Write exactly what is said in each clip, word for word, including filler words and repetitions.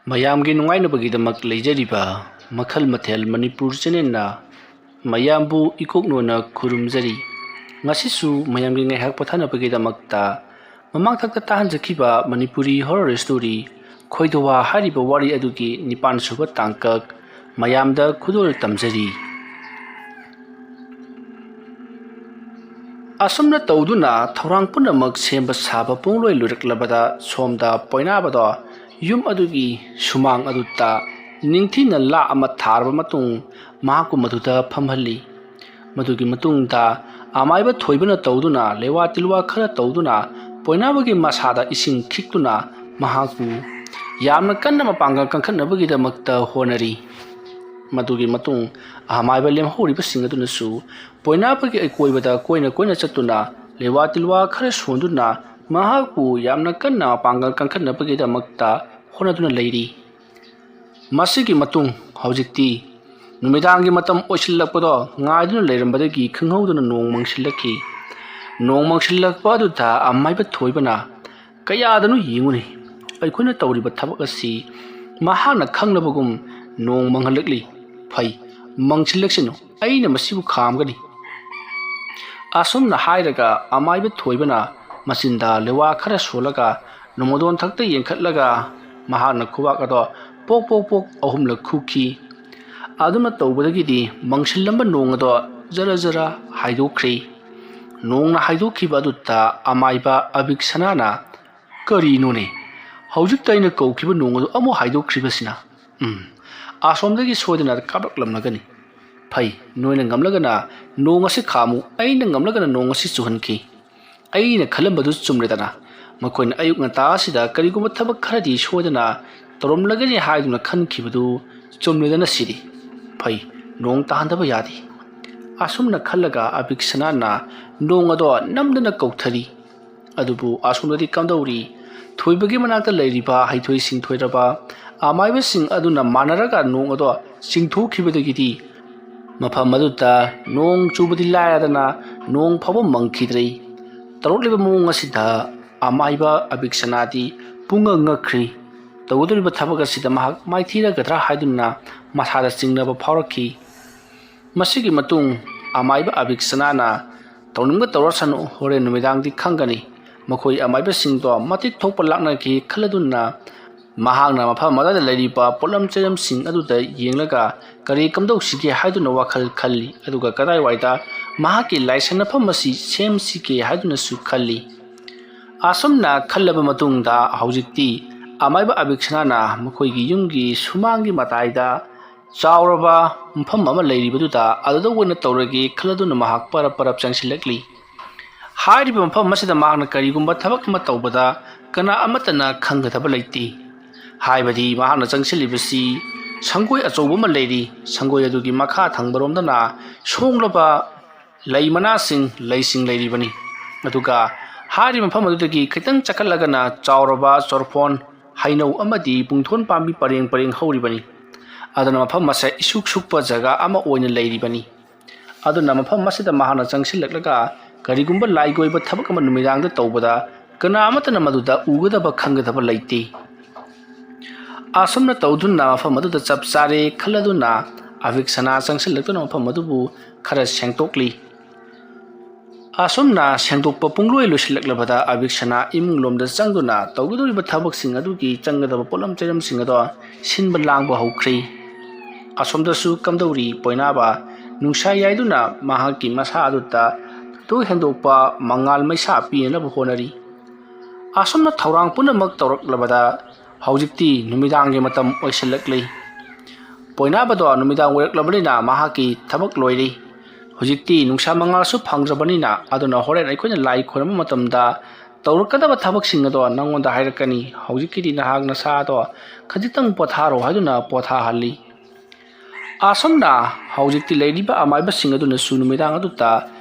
ꯃꯌꯥꯝꯒꯤ ꯅꯨꯡꯉꯥꯏꯅꯕꯒꯤꯗꯃꯛ ꯂꯩꯖꯔꯤꯕ ꯃꯈꯜ ꯃꯊꯦꯜ ꯃꯅꯤꯄꯨꯔ ꯆꯦꯅꯦꯜꯅ ꯃꯌꯥꯝꯕꯨ ꯏꯀꯣꯛꯅꯣꯅ ꯈꯨꯔꯨꯝꯖꯔꯤ꯫ ꯉꯁꯤꯁꯨ ꯃꯌꯥꯝꯒꯤ ꯉꯥꯏꯍꯥꯛ ꯄꯣꯊꯥꯅꯕꯒꯤꯗꯃꯛꯇ ꯃꯃꯥꯡꯊꯛꯇ ꯇꯥꯍꯟꯖꯈꯤꯕ ꯃꯅꯤꯄꯨꯔꯤ ꯍꯣꯔꯔ ꯁ꯭ꯇꯣꯔꯤ ꯈꯣꯏꯗꯣꯋꯥ ꯍꯥꯏꯔꯤꯕ ꯋꯥꯔꯤ ꯑꯗꯨꯒꯤ ꯅꯤꯄꯥꯟ ꯁꯨꯕ ꯇꯥꯡꯀꯛ ꯃꯌꯥꯝꯗ ꯈꯨꯗꯣꯜ ꯇꯝꯖꯔꯤ꯫ ꯑꯁꯨꯝꯅ ꯇꯧꯗꯨꯅ ꯊꯧꯔꯥꯡ ꯄꯨꯝꯅꯃꯛ ꯁꯦꯝꯕ ꯁꯥꯕ ꯄꯨꯡꯂꯣꯏ ꯂꯣꯏꯔꯛꯂꯕꯗ ꯁꯣꯝꯗ ꯄꯣꯏꯅꯥꯕꯗꯣ ꯌꯨꯝ ꯑꯗꯨꯒꯤ ꯁꯨꯃꯥꯡ ꯑꯗꯨꯗ ꯅꯤꯡꯊꯤꯅ ꯂꯥ ꯑꯃ ꯊꯥꯔꯕ ꯃꯇꯨꯡ ꯃꯍꯥꯛꯄꯨ ꯃꯗꯨꯗ ꯐꯝꯍꯜꯂꯤ꯫ ꯃꯗꯨꯒꯤ ꯃꯇꯨꯡꯗ ꯑꯃꯥꯏꯕ ꯊꯣꯏꯕꯅ ꯇꯧꯗꯨꯅ ꯂꯦꯋꯥ ꯇꯤꯜꯋꯥ ꯈꯔ ꯇꯧꯗꯨꯅ ꯄꯣꯏꯅꯥꯕꯒꯤ ꯃꯁꯥꯗ ꯏꯁꯤꯡ ꯈꯤꯛꯇꯨꯅ ꯃꯍꯥꯛꯄꯨ ꯌꯥꯝꯅ ꯀꯟꯅ ꯃꯄꯥꯡꯒꯜ ꯀꯟꯈꯠꯅꯕꯒꯤꯗꯃꯛꯇ ꯍꯣꯠꯅꯔꯤ꯫ ꯃꯗꯨꯒꯤ ꯃꯇꯨꯡ ꯑꯃꯥꯏꯕ ꯂꯦꯝꯍꯧꯔꯤꯕꯁꯤꯡ ꯑꯗꯨꯅꯁꯨ ꯄꯣꯏꯅꯥꯕꯒꯤ ꯑꯀꯣꯏꯕꯗ ꯀꯣꯏꯅ ꯀꯣꯏꯅ ꯆꯠꯇꯨꯅ ꯂꯦꯋꯥ ꯇꯤꯜꯋꯥ ꯈꯔ ꯁꯣꯟꯗꯨꯅ ꯃꯍꯥꯛꯄꯨ ꯌꯥꯝꯅ ꯀꯟꯅ ꯃꯄꯥꯡꯒꯜ ꯀꯟꯈꯠꯅꯕꯒꯤꯗꯃꯛꯇ ꯍꯣꯠꯅꯗꯨꯅ ꯂꯩꯔꯤ꯫ ꯃꯁꯤꯒꯤ ꯃꯇꯨꯡ ꯍꯧꯖꯤꯛꯇꯤ ꯅꯨꯃꯤꯗꯥꯡꯒꯤ ꯃꯇꯝ ꯑꯣꯏꯁꯤꯜꯂꯛꯄꯗꯣ ꯉꯥꯏꯗꯨꯅ ꯂꯩꯔꯝꯕꯗꯒꯤ ꯈꯪꯍꯧꯗꯅ ꯅꯣꯡ ꯃꯪꯁꯤꯜꯂꯛꯈꯤ꯫ ꯅꯣꯡ ꯃꯪꯁꯤꯜꯂꯛꯄ ꯑꯗꯨꯗ ꯑꯃꯥꯏꯕ ꯊꯣꯏꯕꯅ, "ꯀꯌꯥꯗꯅꯣ ꯌꯦꯡꯉꯨꯅꯦ, ꯑꯩꯈꯣꯏꯅ ꯇꯧꯔꯤꯕ ꯊꯕꯛ ꯑꯁꯤ ꯃꯍꯥꯛꯅ ꯈꯪꯅꯕꯒꯨꯝ ꯅꯣꯡ ꯃꯪꯍꯜꯂꯛꯂꯤ꯫ ꯐꯩ, ꯃꯪꯁꯤꯜꯂꯛꯁꯅꯨ, ꯑꯩꯅ ꯃꯁꯤꯕꯨ ꯈꯥꯝꯒꯅꯤ"꯫ ꯑꯁꯨꯝꯅ ꯍꯥꯏꯔꯒ ꯑꯃꯥꯏꯕ ꯊꯣꯏꯕꯅ ꯃꯆꯤꯟꯗ ꯂꯦꯋꯥ ꯈꯔ ꯁꯣꯜꯂꯒ ꯅꯣꯡꯃꯗꯣꯟ ꯊꯛꯇ ꯌꯦꯡꯈꯠꯂꯒ ꯃꯍꯥꯛꯅ ꯈꯨꯕꯥꯛ ꯑꯗꯣ ꯄꯣꯛ ꯄꯣꯛ ꯄꯣꯛ ꯑꯍꯨꯝꯂꯛ ꯈꯨꯈꯤ꯫ ꯑꯗꯨꯅ ꯇꯧꯕꯗꯒꯤꯗꯤ ꯃꯪꯁꯤꯜꯂꯝꯕ ꯅꯣꯡ ꯑꯗꯣ ꯖꯔ ꯖꯔ ꯍꯥꯏꯗꯣꯛꯈ꯭ꯔꯦ꯫ ꯅꯣꯡꯅ ꯍꯥꯏꯗꯣꯛꯈꯤꯕ ꯑꯗꯨꯗ ꯑꯃꯥꯏꯕ ꯑꯕꯤꯛꯁꯅꯥꯅ, "ꯀꯔꯤꯅꯣꯅꯦ? ꯍꯧꯖꯤꯛꯇ ꯑꯩꯅ ꯀꯧꯈꯤꯕ ꯅꯣꯡ ꯑꯗꯨ ꯑꯃꯨꯛ ꯍꯥꯏꯗꯣꯛꯈ꯭ꯔꯤꯕꯁꯤꯅ? ꯎꯝ, ꯑꯁꯣꯝꯗꯒꯤ ꯁꯣꯏꯗꯅ ꯀꯥꯞꯂꯛꯂꯝꯂꯒꯅꯤ꯫ ꯐꯩ, ꯅꯣꯏꯅ ꯉꯝꯂꯒꯅ ꯅꯣꯡ ꯑꯁꯤ ꯈꯥꯝꯃꯨ, ꯑꯩꯅ ꯉꯝꯂꯒꯅ ꯅꯣꯡ ꯑꯁꯤ ꯆꯨꯍꯟꯈꯤ꯫ ꯑꯩꯅ ꯈꯜꯂꯝꯕꯗꯨ ꯆꯨꯝꯂꯦꯗꯅ꯫ ꯃꯈꯣꯏꯅ ꯑꯌꯨꯛ ꯉꯟꯇꯥ ꯑꯁꯤꯗ ꯀꯔꯤꯒꯨꯝꯕ ꯊꯕꯛ ꯈꯔꯗꯤ ꯁꯣꯏꯗꯅ ꯇꯧꯔꯝꯂꯒꯅꯤ ꯍꯥꯏꯗꯨꯅ ꯈꯟꯈꯤꯕꯗꯨ ꯆꯨꯝꯂꯦꯗꯅ ꯁꯤꯗꯤ꯫ ꯐꯩ, ꯅꯣꯡ ꯇꯥꯍꯟꯗꯕ ꯌꯥꯗꯦ"꯫ ꯑꯁꯨꯝꯅ ꯈꯜꯂꯒ ꯑꯕꯤꯛꯁꯅꯥꯅ ꯅꯣꯡ ꯑꯗꯣ ꯅꯝꯗꯅ ꯀꯧꯊꯔꯤ꯫ ꯑꯗꯨꯕꯨ ꯑꯁꯣꯝꯗꯗꯤ ꯀꯝꯗꯧꯔꯤ? ꯊꯣꯏꯕꯒꯤ ꯃꯅꯥꯛꯇ ꯂꯩꯔꯤꯕ ꯍꯩꯊꯣꯏ ꯁꯤꯡꯊꯣꯏꯔꯕ ꯑꯃꯥꯏꯕꯁꯤꯡ ꯑꯗꯨꯅ ꯃꯥꯟꯅꯔꯒ ꯅꯣꯡ ꯑꯗꯣ ꯆꯤꯡꯊꯣꯛꯈꯤꯕꯗꯒꯤꯗꯤ ꯃꯐꯝ ꯑꯗꯨꯗ ꯅꯣꯡ ꯆꯨꯕꯗꯤ ꯂꯥꯏꯔꯗꯅ ꯅꯣꯡ ꯐꯥꯎꯕ ꯃꯪꯈꯤꯗ꯭ꯔꯦ꯫ ꯇꯧꯔꯛꯂꯤꯕ ꯃꯑꯣꯡ ꯑꯁꯤꯗ ꯑꯃꯥꯏꯕ ꯑꯕꯤꯛꯁꯅꯥꯗꯤ ꯄꯨꯡꯉꯛ ꯉꯛꯈ꯭ꯔꯤ꯫ ꯇꯧꯒꯗꯧꯔꯤꯕ ꯊꯕꯛ ꯑꯁꯤꯗ ꯃꯍꯥꯛ ꯃꯥꯏꯊꯤꯔꯒꯗ꯭ꯔꯥ ꯍꯥꯏꯗꯨꯅ ꯃꯁꯥꯗ ꯆꯤꯡꯅꯕ ꯐꯥꯎꯔꯛꯈꯤ꯫ ꯃꯁꯤꯒꯤ ꯃꯇꯨꯡ ꯑꯃꯥꯏꯕ ꯑꯕꯤꯛꯁꯅꯥꯅ, "ꯇꯧꯅꯤꯡꯕ ꯇꯧꯔꯁꯅꯨ, ꯍꯣꯔꯦꯟ ꯅꯨꯃꯤꯗꯥꯡꯗꯤ ꯈꯪꯒꯅꯤ"꯫ ꯃꯈꯣꯏ ꯑꯃꯥꯏꯕꯁꯤꯡꯗꯣ ꯃꯇꯤꯛ ꯊꯣꯛꯄ ꯂꯥꯛꯅꯈꯤ ꯈꯜꯂꯗꯨꯅ ꯃꯍꯥꯛꯅ ꯃꯐꯝ ꯑꯗꯨꯗ ꯂꯩꯔꯤꯕ ꯄꯣꯠꯂꯝ ꯆꯩꯔꯝꯁꯤꯡ ꯑꯗꯨꯗ ꯌꯦꯡꯂꯒ ꯀꯔꯤ ꯀꯝꯗꯧꯁꯤꯒꯦ ꯍꯥꯏꯗꯨꯅ ꯋꯥꯈꯜ ꯈꯜꯂꯤ, ꯑꯗꯨꯒ ꯀꯗꯥꯏꯋꯥꯏꯗ ꯃꯍꯥꯛꯀꯤ ꯂꯥꯏꯁꯪꯅꯐꯝ ꯑꯁꯤ ꯁꯦꯝꯁꯤꯒꯦ ꯍꯥꯏꯗꯨꯅꯁꯨ ꯈꯜꯂꯤ꯫ ꯑꯁꯨꯝꯅ ꯈꯜꯂꯕ ꯃꯇꯨꯡꯗ ꯍꯧꯖꯤꯛꯇꯤ ꯑꯃꯥꯏꯕ ꯑꯕꯤꯛꯁꯅꯥꯅ ꯃꯈꯣꯏꯒꯤ ꯌꯨꯝꯒꯤ ꯁꯨꯃꯥꯡꯒꯤ ꯃꯇꯥꯏꯗ ꯆꯥꯎꯔꯕ ꯃꯐꯝ ꯑꯃ ꯂꯩꯔꯤꯕꯗꯨꯗ ꯑꯗꯨꯗ ꯑꯣꯏꯅ ꯇꯧꯔꯒꯦ ꯈꯜꯂꯗꯨꯅ ꯃꯍꯥꯛ ꯄꯔꯞ ꯄꯔꯞ ꯆꯪꯁꯤꯜꯂꯛꯂꯤ꯫ ꯍꯥꯏꯔꯤꯕ ꯃꯐꯝ ꯑꯁꯤꯗ ꯃꯍꯥꯛꯅ ꯀꯔꯤꯒꯨꯝꯕ ꯊꯕꯛ ꯑꯃ ꯇꯧꯕꯗ ꯀꯅꯥ ꯑꯃꯠꯇꯅ ꯈꯪꯒꯗꯕ ꯂꯩꯇꯦ꯫ ꯍꯥꯏꯕꯗꯤ ꯃꯍꯥꯛꯅ ꯆꯪꯁꯤꯜꯂꯤꯕꯁꯤ ꯁꯪꯒꯣꯏ ꯑꯆꯧꯕ ꯑꯃ ꯂꯩꯔꯤ꯫ ꯁꯪꯒꯣꯏ ꯑꯗꯨꯒꯤ ꯃꯈꯥ ꯊꯪꯕꯔꯣꯝꯗꯅ ꯁꯣꯡꯂꯕ ꯂꯩ ꯃꯅꯥꯁꯤꯡ, ꯂꯩꯁꯤꯡ ꯂꯩꯔꯤꯕꯅꯤ꯫ ꯑꯗꯨꯒ ꯍꯥꯏꯔꯤꯕ ꯃꯐꯝ ꯑꯗꯨꯗꯒꯤ ꯈꯤꯇꯪ ꯆꯠꯈꯠꯂꯒꯅ ꯆꯥꯎꯔꯕ ꯆꯣꯔꯐꯣꯟ, ꯍꯩꯅꯧ ꯑꯃꯗꯤ ꯄꯨꯡꯊꯣꯟ ꯄꯥꯝꯕꯤ ꯄꯔꯦꯡ ꯄꯔꯦꯡ ꯍꯧꯔꯤꯕꯅꯤ꯫ ꯑꯗꯨꯅ ꯃꯐꯝ ꯑꯁꯦ ꯏꯁꯨꯛ ꯁꯨꯛꯄ ꯖꯒꯥ ꯑꯃ ꯑꯣꯏꯅ ꯂꯩꯔꯤꯕꯅꯤ꯫ ꯑꯗꯨꯅ ꯃꯐꯝ ꯑꯁꯤꯗ ꯃꯍꯥꯛꯅ ꯆꯪꯁꯤꯜꯂꯛꯂꯒ ꯀꯔꯤꯒꯨꯝꯕ ꯂꯥꯏ ꯀꯣꯏꯕ ꯊꯕꯛ ꯑꯃ ꯅꯨꯃꯤꯗꯥꯡꯗ ꯇꯧꯕꯗ ꯀꯅꯥ ꯑꯃꯠꯇꯅ ꯃꯗꯨꯗ ꯎꯒꯗꯕ ꯈꯪꯒꯗꯕ ꯂꯩꯇꯦ꯫ ꯑꯁꯨꯝꯅ ꯇꯧꯗꯨꯅ ꯃꯐꯝ ꯑꯗꯨꯗ ꯆꯞ ꯆꯥꯔꯦ ꯈꯜꯂꯗꯨꯅ ꯑꯕꯤꯛꯁꯅꯥ ꯆꯪꯁꯤꯜꯂꯛꯇꯨꯅ ꯃꯐꯝ ꯑꯗꯨꯕꯨ ꯈꯔ ꯁꯦꯡꯗꯣꯛꯂꯤ꯫ ꯑꯁꯨꯝꯅ ꯁꯦꯡꯗꯣꯛꯄ ꯄꯨꯡꯂꯣꯏ ꯂꯣꯏꯁꯤꯜꯂꯛꯂꯕꯗ ꯑꯕꯤꯛꯁꯅꯥ ꯏꯃꯨꯡ ꯂꯣꯝꯗ ꯆꯪꯗꯨꯅ ꯇꯧꯒꯗꯧꯔꯤꯕ ꯊꯕꯛꯁꯤꯡ ꯑꯗꯨꯒꯤ ꯆꯪꯒꯗꯕ ꯄꯣꯠꯂꯝ ꯆꯩꯔꯝꯁꯤꯡ ꯑꯗꯣ ꯁꯤꯟꯕ ꯂꯥꯡꯕ ꯍꯧꯈ꯭ꯔꯤ꯫ ꯑꯁꯣꯝꯗꯁꯨ ꯀꯝꯗꯧꯔꯤ ꯄꯣꯏꯅꯥꯕ ꯅꯨꯡꯁꯥ ꯌꯥꯏꯗꯨꯅ ꯃꯍꯥꯛꯀꯤ ꯃꯁꯥ ꯑꯗꯨꯗ ꯊꯣꯏꯗꯣꯛ ꯍꯦꯟꯗꯣꯛꯄ ꯃꯉꯥꯜ ꯃꯩꯁꯥ ꯄꯤꯅꯅꯕ ꯍꯣꯠꯅꯔꯤ꯫ ꯑꯁꯨꯝꯅ ꯊꯧꯔꯥꯡ ꯄꯨꯝꯅꯃꯛ ꯇꯧꯔꯛꯂꯕꯗ ꯍꯧꯖꯤꯛꯇꯤ ꯅꯨꯃꯤꯗꯥꯡꯒꯤ ꯃꯇꯝ ꯑꯣꯏꯁꯤꯜꯂꯛꯂꯤ꯫ ꯄꯣꯏꯅꯥꯕꯗꯣ ꯅꯨꯃꯤꯗꯥꯡ ꯑꯣꯏꯔꯛꯂꯕꯅꯤꯅ ꯃꯍꯥꯛꯀꯤ ꯊꯕꯛ ꯂꯣꯏꯔꯤ꯫ ꯍꯧꯖꯤꯛꯇꯤ ꯅꯨꯡꯁꯥ ꯃꯉꯥꯜꯁꯨ ꯐꯪꯗ꯭ꯔꯕꯅꯤꯅ, ꯑꯗꯨꯅ ꯍꯣꯔꯦꯟ ꯑꯩꯈꯣꯏꯅ ꯂꯥꯏ ꯈꯣꯏꯔꯝꯕ ꯃꯇꯝꯗ ꯇꯧꯔꯛꯀꯗꯕ ꯊꯕꯛꯁꯤꯡ ꯑꯗꯣ ꯅꯉꯣꯟꯗ ꯍꯥꯏꯔꯛꯀꯅꯤ꯫ ꯍꯧꯖꯤꯛꯀꯤꯗꯤ ꯅꯍꯥꯛ ꯅꯁꯥꯗꯣ ꯈꯖꯤꯛꯇꯪ ꯄꯣꯊꯥꯔꯣ ꯍꯥꯏꯗꯨꯅ ꯄꯣꯊꯥꯍꯜꯂꯤ꯫ ꯑꯁꯨꯝꯅ ꯍꯧꯖꯤꯛꯇꯤ ꯂꯩꯔꯤꯕ ꯑꯃꯥꯏꯕꯁꯤꯡ ꯑꯗꯨꯅꯁꯨ ꯅꯨꯃꯤꯗꯥꯡ ꯑꯗꯨꯗ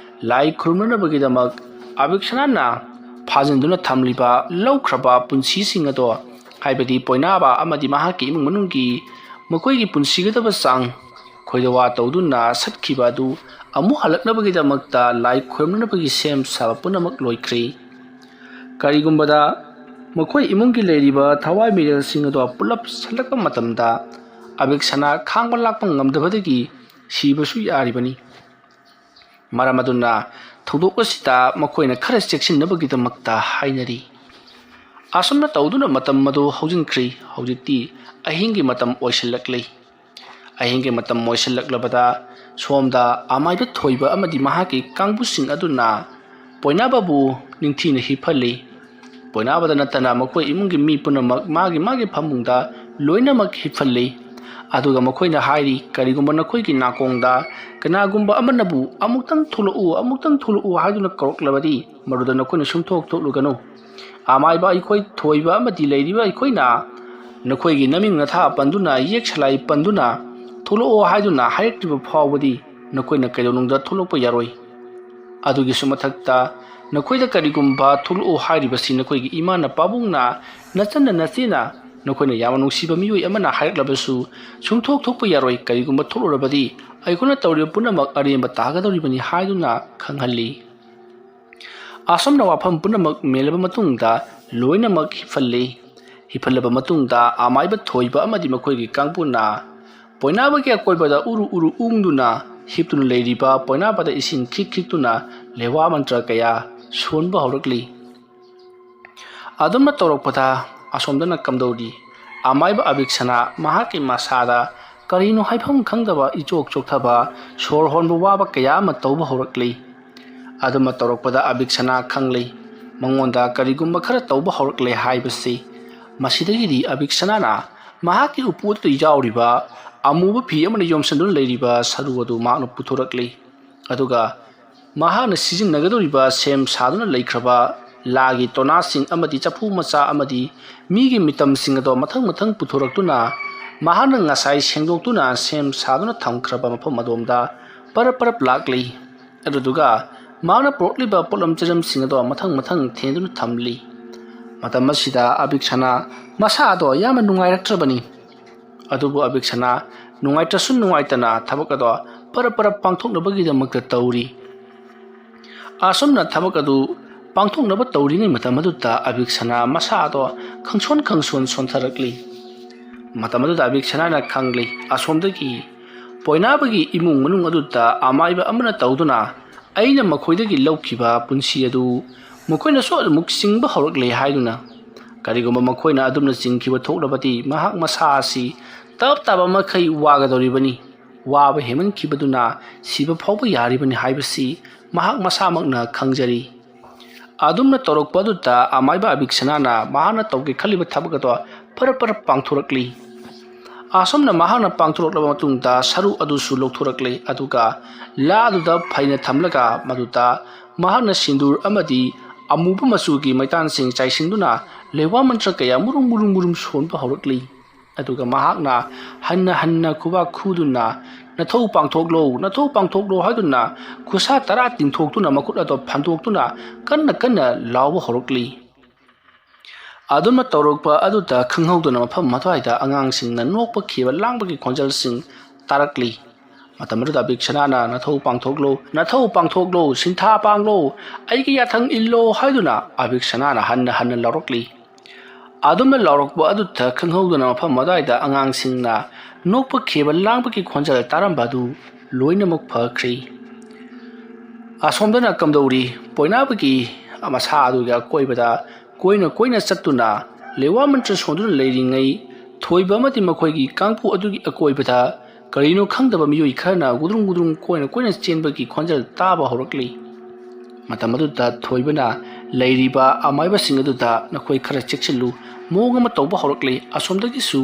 ꯂꯥꯏ ꯈꯨꯔꯨꯝꯅꯅꯕꯒꯤꯗꯃꯛ ꯑꯕꯤꯛꯁꯅꯥꯅ ꯐꯥꯖꯤꯟꯗꯨꯅ ꯊꯝꯂꯤꯕ ꯂꯧꯈ꯭ꯔꯕ ꯄꯨꯟꯁꯤꯁꯤꯡ ꯑꯗꯣ, ꯍꯥꯏꯕꯗꯤ ꯄꯣꯏꯅꯥꯕ ꯑꯃꯗꯤ ꯃꯍꯥꯛꯀꯤ ꯏꯃꯨꯡ ꯃꯅꯨꯡꯒꯤ ꯃꯈꯣꯏꯒꯤ ꯄꯨꯟꯁꯤꯒꯗꯕ ꯆꯥꯡ ꯈꯣꯏꯗꯋꯥ ꯇꯧꯗꯨꯅ ꯁꯠꯈꯤꯕ ꯑꯗꯨ ꯑꯃꯨꯛ ꯍꯜꯂꯛꯅꯕꯒꯤꯗꯃꯛꯇ ꯂꯥꯏ ꯈꯨꯔꯨꯝꯅꯅꯕꯒꯤ ꯁꯦꯝ ꯁꯥꯕ ꯄꯨꯝꯅꯃꯛ ꯂꯣꯏꯈ꯭ꯔꯦ꯫ ꯀꯔꯤꯒꯨꯝꯕꯗ ꯃꯈꯣꯏ ꯏꯃꯨꯡꯒꯤ ꯂꯩꯔꯤꯕ ꯊꯋꯥꯏ ꯃꯤꯔꯦꯜꯁꯤꯡ ꯑꯗꯣ ꯄꯨꯂꯞ ꯁꯠꯂꯛꯄ ꯃꯇꯝꯗ ꯑꯕꯤꯛꯁꯅꯥ ꯈꯥꯡꯕ ꯂꯥꯛꯄ ꯉꯝꯗꯕꯗꯒꯤ ꯁꯤꯕꯁꯨ ꯌꯥꯔꯤꯕꯅꯤ꯫ ꯃꯔꯝ ꯑꯗꯨꯅ ꯊꯧꯗꯣꯛ ꯑꯁꯤꯗ ꯃꯈꯣꯏꯅ ꯈꯔ ꯆꯦꯛꯁꯤꯟꯅꯕꯒꯤꯗꯃꯛꯇ ꯍꯥꯏꯅꯔꯤ꯫ ꯑꯁꯨꯝꯅ ꯇꯧꯗꯨꯅ ꯃꯇꯝ ꯑꯗꯨ ꯍꯧꯖꯤꯟꯈ꯭ꯔꯤ꯫ ꯍꯧꯖꯤꯛꯇꯤ ꯑꯍꯤꯡꯒꯤ ꯃꯇꯝ ꯑꯣꯏꯁꯤꯜꯂꯛꯂꯤ꯫ ꯑꯍꯤꯡꯒꯤ ꯃꯇꯝ ꯑꯣꯏꯁꯤꯜꯂꯛꯂꯕꯗ ꯁꯣꯝꯗ ꯑꯃꯥꯏꯕ ꯊꯣꯏꯕ ꯑꯃꯗꯤ ꯃꯍꯥꯛꯀꯤ ꯀꯥꯡꯕꯨꯁꯤꯡ ꯑꯗꯨꯅ ꯄꯣꯏꯅꯥꯕꯕꯨ ꯅꯤꯡꯊꯤꯅ ꯍꯤꯞꯍꯜꯂꯤ꯫ ꯄꯣꯏꯅꯥꯕꯗ ꯅꯠꯇꯅ ꯃꯈꯣꯏ ꯏꯃꯨꯡꯒꯤ ꯃꯤ ꯄꯨꯝꯅꯃꯛ ꯃꯥꯒꯤ ꯃꯥꯒꯤ ꯐꯃꯨꯡꯗ ꯂꯣꯏꯅꯃꯛ ꯍꯤꯞꯍꯜꯂꯤ꯫ ꯑꯗꯨꯒ ꯃꯈꯣꯏꯅ ꯍꯥꯏꯔꯤ, "ꯀꯔꯤꯒꯨꯝꯕ ꯅꯈꯣꯏꯒꯤ ꯅꯥꯀꯣꯡꯗ ꯀꯅꯥꯒꯨꯝꯕ ꯑꯃꯅꯕꯨ 'ꯑꯃꯨꯛꯇꯪ ꯊꯣꯛꯂꯛꯎ, ꯑꯃꯨꯛꯇꯪ ꯊꯣꯛꯂꯛꯎ' ꯍꯥꯏꯗꯨꯅ ꯀꯧꯔꯛꯂꯕꯗꯤ, ꯃꯗꯨꯗ ꯅꯈꯣꯏꯅ ꯁꯨꯡꯊꯣꯛ ꯊꯣꯛꯂꯨꯒꯅꯨ꯫ ꯑꯃꯥꯏꯕ ꯑꯩꯈꯣꯏ ꯊꯣꯏꯕ ꯑꯃꯗꯤ ꯂꯩꯔꯤꯕ ꯑꯩꯈꯣꯏꯅ ꯅꯈꯣꯏꯒꯤ ꯅꯃꯤꯡ ꯅꯊꯥ ꯄꯟꯗꯨꯅ, ꯌꯦꯛ ꯁꯂꯥꯏ ꯄꯟꯗꯨꯅ ꯊꯣꯛꯂꯛꯑꯣ ꯍꯥꯏꯗꯨꯅ ꯍꯥꯏꯔꯛꯇ꯭ꯔꯤꯕ ꯐꯥꯎꯕꯗꯤ ꯅꯈꯣꯏꯅ ꯀꯩꯗꯧꯅꯨꯡꯗ ꯊꯣꯛꯂꯛꯄ ꯌꯥꯔꯣꯏ꯫ ꯑꯗꯨꯒꯤꯁꯨ ꯃꯊꯛꯇ ꯅꯈꯣꯏꯗ ꯀꯔꯤꯒꯨꯝꯕ ꯊꯣꯛꯂꯛꯑꯣ ꯍꯥꯏꯔꯤꯕꯁꯤ ꯅꯈꯣꯏꯒꯤ ꯏꯃꯥꯅ ꯄꯥꯕꯨꯡꯅ, ꯅꯆꯟꯅ ꯅꯆꯦꯅ, ꯅꯈꯣꯏꯅ ꯌꯥꯝꯅ ꯅꯨꯡꯁꯤꯕ ꯃꯤꯑꯣꯏ ꯑꯃꯅ ꯍꯥꯏꯔꯛꯂꯕꯁꯨ ꯁꯨꯡꯊꯣꯛ ꯊꯣꯛꯄ ꯌꯥꯔꯣꯏ꯫ ꯀꯔꯤꯒꯨꯝꯕ ꯊꯣꯛꯂꯨꯔꯕꯗꯤ ꯑꯩꯈꯣꯏꯅ ꯇꯧꯔꯤꯕ ꯄꯨꯝꯅꯃꯛ ꯑꯔꯦꯝꯕ ꯇꯥꯒꯗꯧꯔꯤꯕꯅꯤ" ꯍꯥꯏꯗꯨꯅ ꯈꯪꯍꯜꯂꯤ꯫ ꯑꯁꯨꯝꯅ ꯋꯥꯐꯝ ꯄꯨꯝꯅꯃꯛ ꯃꯦꯜꯂꯕ ꯃꯇꯨꯡꯗ ꯂꯣꯏꯅꯃꯛ ꯍꯤꯞꯍꯜꯂꯤ꯫ ꯍꯤꯞꯍꯜꯂꯕ ꯃꯇꯨꯡꯗ ꯑꯃꯥꯏꯕ ꯊꯣꯏꯕ ꯑꯃꯗꯤ ꯃꯈꯣꯏꯒꯤ ꯀꯥꯡꯕꯨꯅ ꯄꯣꯏꯅꯥꯕꯒꯤ ꯑꯀꯣꯏꯕꯗ ꯎꯔꯨ ꯎꯔꯨ ꯎꯪꯗꯨꯅ ꯍꯤꯞꯇꯨꯅ ꯂꯩꯔꯤꯕ ꯄꯣꯏꯅꯥꯕꯗ ꯏꯁꯤꯡ ꯈꯤꯛ ꯈꯤꯛꯇꯨꯅ ꯂꯦꯋꯥ ꯃꯟꯇ꯭ꯔ ꯀꯌꯥ ꯁꯣꯟꯕ ꯍꯧꯔꯛꯂꯤ꯫ ꯑꯗꯨꯝꯅ ꯇꯧꯔꯛꯄꯗ ꯑꯁꯣꯝꯗꯅ ꯀꯝꯗꯧꯔꯤ? ꯑꯃꯥꯏꯕ ꯑꯕꯤꯛꯁꯅꯥ ꯃꯍꯥꯛꯀꯤ ꯃꯁꯥꯗ ꯀꯔꯤꯅꯣ ꯍꯥꯏꯐꯝ ꯈꯪꯗꯕ, ꯏꯆꯣꯛ ꯆꯣꯛꯊꯕ, ꯁꯣꯔ ꯍꯣꯟꯕ ꯋꯥꯕ ꯀꯌꯥ ꯑꯃ ꯇꯧꯕ ꯍꯧꯔꯛꯂꯤ꯫ ꯑꯗꯨꯝꯅ ꯇꯧꯔꯛꯄꯗ ꯑꯕꯤꯛꯁꯅꯥ ꯈꯪꯂꯤ, ꯃꯉꯣꯟꯗ ꯀꯔꯤꯒꯨꯝꯕ ꯈꯔ ꯇꯧꯕ ꯍꯧꯔꯛꯂꯦ ꯍꯥꯏꯕꯁꯤ꯫ ꯃꯁꯤꯗꯒꯤꯗꯤ ꯑꯕꯤꯛꯁꯅꯥꯅ ꯃꯍꯥꯛꯀꯤ ꯎꯄꯨ ꯑꯗꯨꯗ ꯌꯥꯎꯔꯤꯕ ꯑꯃꯨꯕ ꯐꯤ ꯑꯃꯅ ꯌꯣꯝꯁꯤꯟꯗꯨꯅ ꯂꯩꯔꯤꯕ ꯁꯔꯨ ꯑꯗꯨ ꯃꯍꯥꯛꯅ ꯄꯨꯊꯣꯔꯛꯂꯤ꯫ ꯑꯗꯨꯒ ꯃꯍꯥꯛꯅ ꯁꯤꯖꯤꯟꯅꯒꯗꯧꯔꯤꯕ ꯁꯦꯝ ꯁꯥꯗꯨꯅ ꯂꯩꯈ꯭ꯔꯕ ꯂꯥꯒꯤ ꯇꯣꯅꯥꯁꯤꯡ ꯑꯃꯗꯤ ꯆꯐꯨ ꯃꯆꯥ ꯑꯃꯗꯤ ꯃꯤꯒꯤ ꯃꯤꯇꯝꯁꯤꯡ ꯑꯗꯣ ꯃꯊꯪ ꯃꯊꯪ ꯄꯨꯊꯣꯔꯛꯇꯨꯅ, ꯃꯍꯥꯛꯅ ꯉꯁꯥꯏ ꯁꯦꯡꯗꯣꯛꯇꯨꯅ ꯁꯦꯝ ꯁꯥꯗꯨꯅ ꯊꯝꯈ꯭ꯔꯕ ꯃꯐꯝ ꯑꯗꯣꯝꯗ ꯄꯔꯞ ꯄꯔꯞ ꯂꯥꯛꯂꯤ꯫ ꯑꯗꯨꯗꯨꯒ ꯃꯍꯥꯛꯅ ꯄꯨꯔꯛꯂꯤꯕ ꯄꯣꯠꯂꯝ ꯆꯩꯔꯝꯁꯤꯡ ꯑꯗꯣ ꯃꯊꯪ ꯃꯊꯪ ꯊꯦꯡꯗꯨꯅ ꯊꯝꯂꯤ꯫ ꯃꯇꯝ ꯑꯁꯤꯗ ꯑꯕꯤꯛꯁꯅꯥ ꯃꯁꯥ ꯑꯗꯣ ꯌꯥꯝꯅ ꯅꯨꯡꯉꯥꯏꯔꯛꯇ꯭ꯔꯕꯅꯤ꯫ ꯑꯗꯨꯕꯨ ꯑꯕꯤꯛꯁꯅꯥ ꯅꯨꯡꯉꯥꯏꯇ꯭ꯔꯁꯨ ꯅꯨꯡꯉꯥꯏꯇꯅ ꯊꯕꯛ ꯑꯗꯣ ꯄꯔꯞ ꯄꯔꯞ ꯄꯥꯡꯊꯣꯛꯅꯕꯒꯤꯗꯃꯛꯇ ꯇꯧꯔꯤ꯫ ꯑꯁꯨꯝꯅ ꯊꯕꯛ ꯑꯗꯨ ꯄꯥꯡꯊꯣꯛꯅꯕ ꯇꯧꯔꯤꯉꯩ ꯃꯇꯝ ꯑꯗꯨꯗ ꯑꯕꯤꯛꯁꯅꯥ ꯃꯁꯥꯗꯣ ꯈꯪꯁꯣꯟ ꯈꯪꯁꯣꯟ ꯁꯣꯟꯊꯔꯛꯂꯤ꯫ ꯃꯇꯝ ꯑꯗꯨꯗ ꯑꯕꯤꯛꯁꯅꯥꯅ ꯈꯪꯂꯤ, ꯑꯁꯣꯝꯗꯒꯤ ꯄꯣꯏꯅꯥꯕꯒꯤ ꯏꯃꯨꯡ ꯃꯅꯨꯡ ꯑꯗꯨꯗ ꯑꯃꯥꯏꯕ ꯑꯃꯅ ꯇꯧꯗꯨꯅ ꯑꯩꯅ ꯃꯈꯣꯏꯗꯒꯤ ꯂꯧꯈꯤꯕ ꯄꯨꯟꯁꯤ ꯑꯗꯨ ꯃꯈꯣꯏꯅꯁꯨ ꯑꯃꯨꯛ ꯆꯤꯡꯕ ꯍꯧꯔꯛꯂꯦ ꯍꯥꯏꯗꯨꯅ, ꯀꯔꯤꯒꯨꯝꯕ ꯃꯈꯣꯏꯅ ꯑꯗꯨꯝꯅ ꯆꯤꯡꯈꯤꯕ ꯊꯣꯛꯂꯕꯗꯤ ꯃꯍꯥꯛ ꯃꯁꯥ ꯑꯁꯤ ꯇꯞ ꯇꯥꯕ ꯃꯈꯩ ꯋꯥꯒꯗꯧꯔꯤꯕꯅꯤ꯫ ꯋꯥꯕ ꯍꯦꯟꯃꯟꯈꯤꯕꯗꯨꯅ ꯁꯤꯕ ꯐꯥꯎꯕ ꯌꯥꯔꯤꯕꯅꯤ ꯍꯥꯏꯕꯁꯤ ꯃꯍꯥꯛ ꯃꯁꯥꯃꯛꯅ ꯈꯪꯖꯔꯤ꯫ ꯑꯗꯨꯝꯅ ꯇꯧꯔꯛꯄ ꯑꯗꯨꯗ ꯑꯃꯥꯏꯕ ꯑꯕꯤꯛꯁꯅꯥꯅ ꯃꯍꯥꯛꯅ ꯇꯧꯒꯦ ꯈꯜꯂꯤꯕ ꯊꯕꯛ ꯑꯗꯣ ꯐꯔ ꯐꯔ ꯄꯥꯡꯊꯣꯔꯛꯂꯤ꯫ ꯑꯁꯨꯝꯅ ꯃꯍꯥꯛꯅ ꯄꯥꯡꯊꯣꯔꯛꯂꯕ ꯃꯇꯨꯡꯗ ꯁꯔꯨ ꯑꯗꯨꯁꯨ ꯂꯧꯊꯣꯔꯛꯂꯦ, ꯑꯗꯨꯒ ꯂꯥ ꯑꯗꯨꯗ ꯐꯩꯅ ꯊꯝꯂꯒ ꯃꯗꯨꯗ ꯃꯍꯥꯛꯅ ꯁꯤꯟꯗꯨꯔ ꯑꯃꯗꯤ ꯑꯃꯨꯕ ꯃꯆꯨꯒꯤ ꯃꯩꯇꯥꯟꯁꯤꯡ ꯆꯥꯏꯁꯤꯟꯗꯨꯅ ꯂꯩꯋꯥ ꯃꯟꯇ꯭ꯔ ꯀꯌꯥ ꯃꯨꯔꯨꯝ ꯃꯨꯔꯨꯝ ꯃꯨꯔꯨꯝ ꯁꯣꯟꯕ ꯍꯧꯔꯛꯂꯤ꯫ ꯑꯗꯨꯒ ꯃꯍꯥꯛꯅ ꯍꯟꯅ ꯍꯟꯅ ꯈꯨꯕꯥꯛ ꯈꯨꯗꯨꯅ, "ꯅꯊꯧ ꯄꯥꯡꯊꯣꯛꯂꯣ, ꯅꯊꯧ ꯄꯥꯡꯊꯣꯛꯂꯣ" ꯍꯥꯏꯗꯨꯅ ꯈꯨꯠꯁꯥ ꯇꯔꯥ ꯇꯤꯡꯊꯣꯛꯇꯨꯅ ꯃꯈꯨꯠ ꯑꯗꯨ ꯐꯟꯗꯣꯛꯇꯨꯅ ꯀꯟꯅ ꯀꯟꯅ ꯂꯥꯎꯕ ꯍꯧꯔꯛꯂꯤ꯫ ꯑꯗꯨꯝꯅ ꯇꯧꯔꯛꯄ ꯑꯗꯨꯗ ꯈꯪꯍꯧꯗꯅ ꯃꯐꯝ ꯑꯗꯨꯋꯥꯏꯗ ꯑꯉꯥꯡꯁꯤꯡꯅ ꯅꯣꯛꯄ, ꯈꯦꯕ ꯂꯥꯡꯕꯒꯤ ꯈꯣꯟꯖꯦꯜꯁꯤꯡ ꯇꯥꯔꯛꯂꯤ꯫ ꯃꯇꯝ ꯑꯗꯨꯗ ꯑꯕꯤꯛꯁꯅꯥꯅ, "ꯅꯊꯧ ꯄꯥꯡꯊꯣꯛꯂꯣ, ꯅꯊꯧ ꯄꯥꯡꯊꯣꯛꯂꯣ, ꯁꯤꯟꯊꯥ ꯄꯥꯡꯂꯣ, ꯑꯩꯒꯤ ꯌꯥꯊꯪ ꯏꯜꯂꯣ" ꯍꯥꯏꯗꯨꯅ ꯑꯕꯤꯛꯁꯅꯥꯅ ꯍꯟꯅ ꯍꯟꯅ ꯂꯥꯎꯔꯛꯂꯤ꯫ ꯑꯗꯨꯝꯅ ꯂꯥꯎꯔꯛꯄ ꯑꯗꯨꯗ ꯈꯪꯍꯧꯗꯅ ꯃꯐꯝ ꯑꯗꯨꯋꯥꯏꯗ ꯑꯉꯥꯡꯁꯤꯡꯅ ꯅꯣꯛꯄ, ꯈꯦꯕ ꯂꯥꯡꯕꯒꯤ ꯈꯣꯟꯖꯦꯜ ꯇꯥꯔꯝꯕ ꯑꯗꯨ ꯂꯣꯏꯅꯃꯛ ꯐꯈ꯭ꯔꯤ꯫ ꯑꯁꯣꯝꯗꯅ ꯀꯝꯗꯧꯔꯤ? ꯄꯣꯏꯅꯥꯕꯒꯤ ꯃꯁꯥ ꯑꯗꯨꯒꯤ ꯑꯀꯣꯏꯕꯗ ꯀꯣꯏꯅ ꯀꯣꯏꯅ ꯆꯠꯇꯨꯅ ꯂꯩꯋꯥ ꯃꯟꯇ꯭ꯔ ꯁꯣꯟꯗꯨꯅ ꯂꯩꯔꯤꯉꯩ, ꯊꯣꯏꯕ ꯑꯃꯗꯤ ꯃꯈꯣꯏꯒꯤ ꯀꯥꯡꯕꯨ ꯑꯗꯨꯒꯤ ꯑꯀꯣꯏꯕꯗ ꯀꯔꯤꯅꯣ ꯈꯪꯗꯕ ꯃꯤꯑꯣꯏ ꯈꯔꯅ ꯒꯨꯗ꯭ꯔꯨꯝ ꯒꯨꯗ꯭ꯔꯨꯝ ꯀꯣꯏꯅ ꯀꯣꯏꯅ ꯆꯦꯟꯕꯒꯤ ꯈꯣꯟꯖꯦꯜ ꯇꯥꯕ ꯍꯧꯔꯛꯂꯤ꯫ ꯃꯇꯝ ꯑꯗꯨꯗ ꯊꯣꯏꯕꯅ ꯂꯩꯔꯤꯕ ꯑꯃꯥꯏꯕꯁꯤꯡ ꯑꯗꯨꯗ, "ꯅꯈꯣꯏ ꯈꯔ ꯆꯦꯛꯁꯤꯜꯂꯨ, ꯃꯑꯣꯡ ꯑꯃ ꯇꯧꯕ ꯍꯧꯔꯛꯂꯦ, ꯑꯁꯣꯝꯗꯒꯤꯁꯨ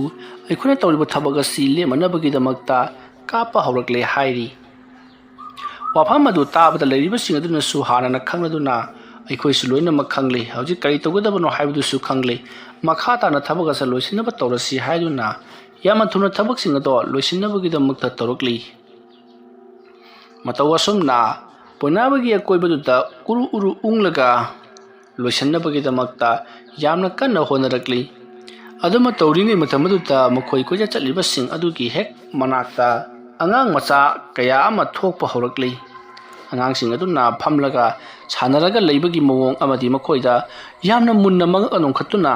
ꯑꯩꯈꯣꯏꯅ ꯇꯧꯔꯤꯕ ꯊꯕꯛ ꯑꯁꯤ ꯂꯦꯞꯅꯅꯕꯒꯤꯗꯃꯛꯇ ꯀꯥꯞꯄ ꯍꯧꯔꯛꯂꯦ" ꯍꯥꯏꯔꯤ꯫ ꯋꯥꯐꯝ ꯑꯗꯨ ꯇꯥꯕꯗ ꯂꯩꯔꯤꯕꯁꯤꯡ ꯑꯗꯨꯅꯁꯨ ꯍꯥꯟꯅꯅ ꯈꯪꯂꯗꯨꯅ, "ꯑꯩꯈꯣꯏꯁꯨ ꯂꯣꯏꯅꯃꯛ ꯈꯪꯂꯦ, ꯍꯧꯖꯤꯛ ꯀꯔꯤ ꯇꯧꯒꯗꯕꯅꯣ ꯍꯥꯏꯕꯗꯨꯁꯨ ꯈꯪꯂꯦ, ꯃꯈꯥ ꯇꯥꯅ ꯊꯕꯛ ꯑꯁꯤ ꯂꯣꯏꯁꯤꯟꯅꯕ ꯇꯧꯔꯁꯤ" ꯍꯥꯏꯗꯨꯅ ꯌꯥꯝꯅ ꯊꯨꯅ ꯊꯕꯛꯁꯤꯡ ꯑꯗꯣ ꯂꯣꯏꯁꯤꯟꯅꯕꯒꯤꯗꯃꯛꯇ ꯇꯧꯔꯛꯂꯤ꯫ ꯃꯇꯧ ꯑꯁꯨꯝꯅ ꯄꯣꯏꯅꯥꯕꯒꯤ ꯑꯀꯣꯏꯕꯗꯨꯗ ꯎꯔꯨ ꯎꯔꯨ ꯎꯪꯂꯒ ꯂꯣꯏꯁꯤꯟꯅꯕꯒꯤꯗꯃꯛꯇ ꯌꯥꯝꯅ ꯀꯟꯅ ꯍꯣꯠꯅꯔꯛꯂꯤ꯫ ꯑꯗꯨꯃ ꯇꯧꯔꯤꯉꯩ ꯃꯇꯝ ꯑꯗꯨꯗ ꯃꯈꯣꯏ ꯀꯣꯏꯆꯠ ꯆꯠꯂꯤꯕꯁꯤꯡ ꯑꯗꯨꯒꯤ ꯍꯦꯛ ꯃꯅꯥꯛꯇ ꯑꯉꯥꯡ ꯃꯆꯥ ꯀꯌꯥ ꯑꯃ ꯊꯣꯛꯄ ꯍꯧꯔꯛꯂꯤ꯫ ꯑꯉꯥꯡꯁꯤꯡ ꯑꯗꯨꯅ ꯐꯝꯂꯒ ꯁꯥꯟꯅꯔꯒ ꯂꯩꯕꯒꯤ ꯃꯑꯣꯡ ꯑꯃꯗꯤ ꯃꯈꯣꯏꯗ ꯌꯥꯝꯅ ꯃꯨꯟꯅ ꯃꯉꯛ ꯅꯣꯟꯈꯠꯇꯨꯅ